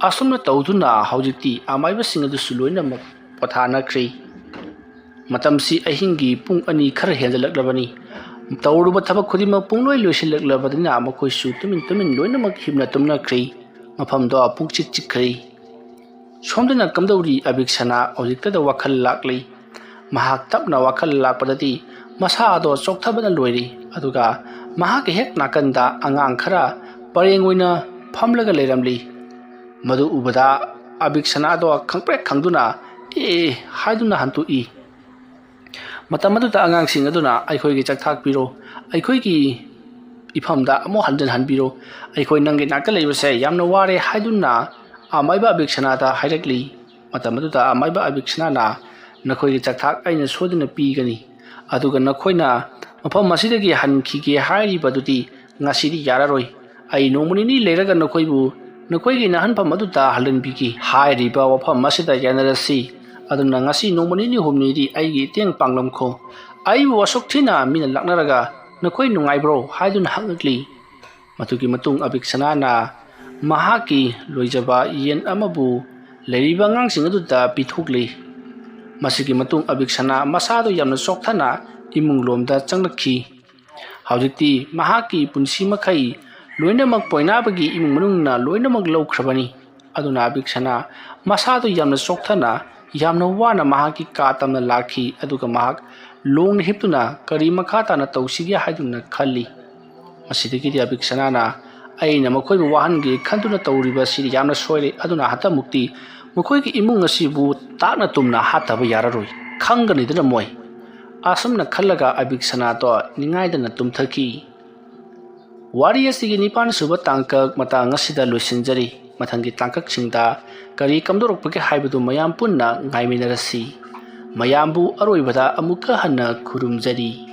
ꯑꯁꯨꯝꯅ ꯇꯧꯗꯨꯅ ꯍꯧꯖꯤꯛꯇꯤ ꯑꯃꯥꯏꯕꯁꯤꯡ ꯑꯗꯨꯁꯨ ꯂꯣꯏꯅꯃꯛ ꯄꯣꯊꯥꯅꯈ꯭ꯔꯤ꯫ ꯃꯇꯝꯁꯤ ꯑꯍꯤꯡꯒꯤ ꯄꯨꯡ ꯑꯅꯤ ꯈꯔ ꯍꯦꯟꯖꯜꯂꯛꯂꯕꯅꯤ꯫ ꯇꯧꯔꯨꯕ ꯊꯕꯛ ꯈꯨꯗꯤꯡꯃꯛ ꯄꯨꯡꯂꯣꯏ ꯂꯣꯏꯁꯤꯜꯂꯛꯂꯕꯅꯤꯅ ꯃꯈꯣꯏꯁꯨ ꯇꯨꯃꯤꯟ ꯇꯨꯃꯤꯟ ꯂꯣꯏꯅꯃꯛ ꯍꯤꯞꯅ ꯇꯨꯝꯅꯈ꯭ꯔꯤ꯫ ꯃꯐꯝꯗꯣ ꯄꯨꯡꯆꯤꯛ ꯆꯤꯛꯈ꯭ꯔꯦ꯫ ꯁꯣꯝꯗꯅ ꯀꯝꯗꯧꯔꯤ ꯑꯕꯤꯛꯁꯅꯥ ꯍꯧꯖꯤꯛꯇꯗ ꯋꯥꯈꯜ ꯂꯥꯛꯂꯤ꯫ ꯃꯍꯥꯛ ꯇꯞꯅ ꯋꯥꯈꯜ ꯂꯥꯛꯄꯗꯗꯤ ꯃꯁꯥ ꯑꯗꯣ ꯆꯣꯛꯊꯕꯅ ꯂꯣꯏꯔꯤ꯫ ꯑꯗꯨꯒ ꯃꯍꯥꯛꯀꯤ ꯍꯦꯛ ꯅꯥꯀꯟꯗ ꯑꯉꯥꯡ ꯈꯔ ꯄꯔꯦꯡ ꯑꯣꯏꯅ ꯐꯝꯂꯒ ꯂꯩꯔꯝꯂꯤ꯫ ꯃꯗꯨ ꯎꯕꯗ ꯑꯕꯤꯛꯁꯅꯥꯗꯣ ꯈꯪꯄ꯭ꯔꯦꯛ ꯈꯪꯗꯨꯅ "ꯑꯦ" ꯍꯥꯏꯗꯨꯅ ꯍꯟꯇꯣꯛꯏ꯫ ꯃꯇꯝ ꯑꯗꯨꯗ ꯑꯉꯥꯡꯁꯤꯡ ꯑꯗꯨꯅ "ꯑꯩꯈꯣꯏꯒꯤ ꯆꯥꯛꯊꯥꯛ ꯄꯤꯔꯣ, ꯑꯩꯈꯣꯏꯒꯤ ꯏꯐꯝꯗ ꯑꯃꯨꯛ ꯍꯟꯖꯤꯟꯍꯟꯕꯤꯔꯣ, ꯑꯩꯈꯣꯏ ꯅꯪꯒꯤ ꯅꯥꯛꯇ ꯂꯩꯕꯁꯦ ꯌꯥꯝꯅ ꯋꯥꯔꯦ" ꯍꯥꯏꯗꯨꯅ ꯑꯃꯥꯏꯕ ꯑꯕꯤꯛꯁꯅꯥꯗ ꯍꯥꯏꯔꯛꯂꯤ꯫ ꯃꯇꯝ ꯑꯗꯨꯗ ꯑꯃꯥꯏꯕ ꯑꯕꯤꯛꯁꯅꯥꯅ, "ꯅꯈꯣꯏꯒꯤ ꯆꯥꯛꯊꯥꯛ ꯑꯩꯅ ꯁꯣꯏꯗꯅ ꯄꯤꯒꯅꯤ, ꯑꯗꯨꯒ ꯅꯈꯣꯏꯅ ꯃꯐꯝ ꯑꯁꯤꯗꯒꯤ ꯍꯟꯈꯤꯒꯦ ꯍꯥꯏꯔꯤꯕꯗꯨꯗꯤ ꯉꯁꯤꯗꯤ ꯌꯥꯔꯔꯣꯏ꯫ ꯑꯩ ꯅꯣꯡꯃ ꯅꯤꯅꯤ ꯂꯩꯔꯒ ꯅꯈꯣꯏꯕꯨ ꯅꯈꯣꯏꯒꯤ ꯅꯥꯍꯟꯐꯝ ꯑꯗꯨꯗ ꯍꯜꯍꯟꯕꯤꯒꯦ꯫ ꯍꯥꯏꯔꯤꯕ ꯋꯥꯐꯝ ꯑꯁꯤꯗ ꯌꯥꯅꯔꯁꯤ꯫ ꯑꯗꯨꯅ ꯉꯁꯤ ꯅꯣꯡꯃ ꯅꯤꯅꯤ ꯍꯨꯝꯅꯤꯗꯤ ꯑꯩꯒꯤ ꯏꯇꯦꯡ ꯄꯥꯡꯂꯝꯈꯣ꯫ ꯑꯩꯕꯨ ꯑꯁꯨꯛ ꯊꯤꯅ ꯃꯤꯅ ꯂꯥꯛꯅꯔꯒ ꯅꯈꯣꯏ ꯅꯨꯡꯉꯥꯏꯕ꯭ꯔꯣ?" ꯍꯥꯏꯗꯨꯅ ꯍꯪꯉꯛꯂꯤ꯫ ꯃꯗꯨꯒꯤ ꯃꯇꯨꯡ ꯑꯕꯤꯛꯁꯅꯥꯅ ꯃꯍꯥꯛꯀꯤ ꯂꯣꯏꯖꯕ ꯌꯦꯟ ꯑꯃꯕꯨ ꯂꯩꯔꯤꯕ ꯑꯉꯥꯡꯁꯤꯡ ꯑꯗꯨꯗ ꯄꯤꯊꯣꯛꯂꯤ꯫ ꯃꯁꯤꯒꯤ ꯃꯇꯨꯡ ꯑꯕꯤꯛꯁꯅꯥ ꯃꯁꯥꯗꯨ ꯌꯥꯝꯅ ꯆꯣꯛꯊꯅ ꯏꯃꯨꯡ ꯂꯣꯝꯗ ꯆꯪꯂꯛꯈꯤ꯫ ꯍꯧꯖꯤꯛꯇꯤ ꯃꯍꯥꯛꯀꯤ ꯄꯨꯟꯁꯤ ꯃꯈꯩ ꯂꯣꯏꯅꯃꯛ ꯄꯣꯏꯅꯥꯕꯒꯤ ꯏꯃꯨꯡ ꯃꯅꯨꯡꯅ ꯂꯣꯏꯅꯃꯛ ꯂꯧꯈ꯭ꯔꯕꯅꯤ꯫ ꯑꯗꯨꯅ ꯑꯕꯤꯛꯁꯅꯥ ꯃꯁꯥꯗꯨ ꯌꯥꯝꯅ ꯆꯣꯛꯊꯅ, ꯌꯥꯝꯅ ꯋꯥꯅ ꯃꯍꯥꯛꯀꯤ ꯀꯥ ꯇꯝꯅ ꯂꯥꯛꯈꯤ, ꯑꯗꯨꯒ ꯃꯍꯥꯛ ꯂꯣꯡꯅ ꯍꯤꯞꯇꯨꯅ ꯀꯔꯤ ꯃꯈꯥ ꯇꯥꯅ ꯇꯧꯁꯤꯒꯦ ꯍꯥꯏꯗꯨꯅ ꯈꯜꯂꯤ꯫ ꯃꯁꯤꯗꯒꯤꯗꯤ ꯑꯕꯤꯛꯁꯅꯥꯅ, "ꯑꯩꯅ ꯃꯈꯣꯏꯕꯨ ꯋꯥꯍꯟꯒꯦ ꯈꯟꯗꯨꯅ ꯇꯧꯔꯤꯕ ꯑꯁꯤ ꯌꯥꯝꯅ ꯁꯣꯏꯔꯦ, ꯑꯗꯨꯅ ꯍꯟꯗꯛꯃꯨꯛꯇꯤ ꯃꯈꯣꯏꯒꯤ ꯏꯃꯨꯡ ꯑꯁꯤꯕꯨ ꯇꯥꯛꯅ ꯇꯨꯝꯅ ꯍꯥꯠꯇꯕ ꯌꯥꯔꯔꯣꯏ, ꯈꯪꯒꯅꯤꯗꯅ ꯃꯣꯏ"꯫ ꯑꯁꯨꯝꯅ ꯈꯜꯂꯒ ꯑꯕꯤꯛꯁꯅꯥꯗꯣ ꯅꯤꯡꯉꯥꯏꯗꯅ ꯇꯨꯝꯊꯈꯤ꯫ ꯋꯥꯔꯤ ꯑꯁꯤꯒꯤ ꯅꯤꯄꯥꯟ ꯁꯨꯕ ꯇꯥꯡꯀꯛ ꯃꯇꯥꯡ ꯑꯁꯤꯗ ꯂꯣꯏꯁꯤꯟꯖꯔꯤ꯫ ꯃꯊꯪꯒꯤ ꯇꯥꯡꯀꯛꯁꯤꯡꯗ ꯀꯔꯤ ꯀꯝꯗꯧꯔꯛꯄꯒꯦ ꯍꯥꯏꯕꯗꯨ ꯃꯌꯥꯝ ꯄꯨꯟꯅ ꯉꯥꯏꯃꯤꯟꯅꯔꯁꯤ꯫ ꯃꯌꯥꯝꯕꯨ ꯑꯔꯣꯏꯕꯗ ꯑꯃꯨꯛꯀ ꯍꯟꯅ ꯈꯨꯔꯨꯝꯖꯔꯤ꯫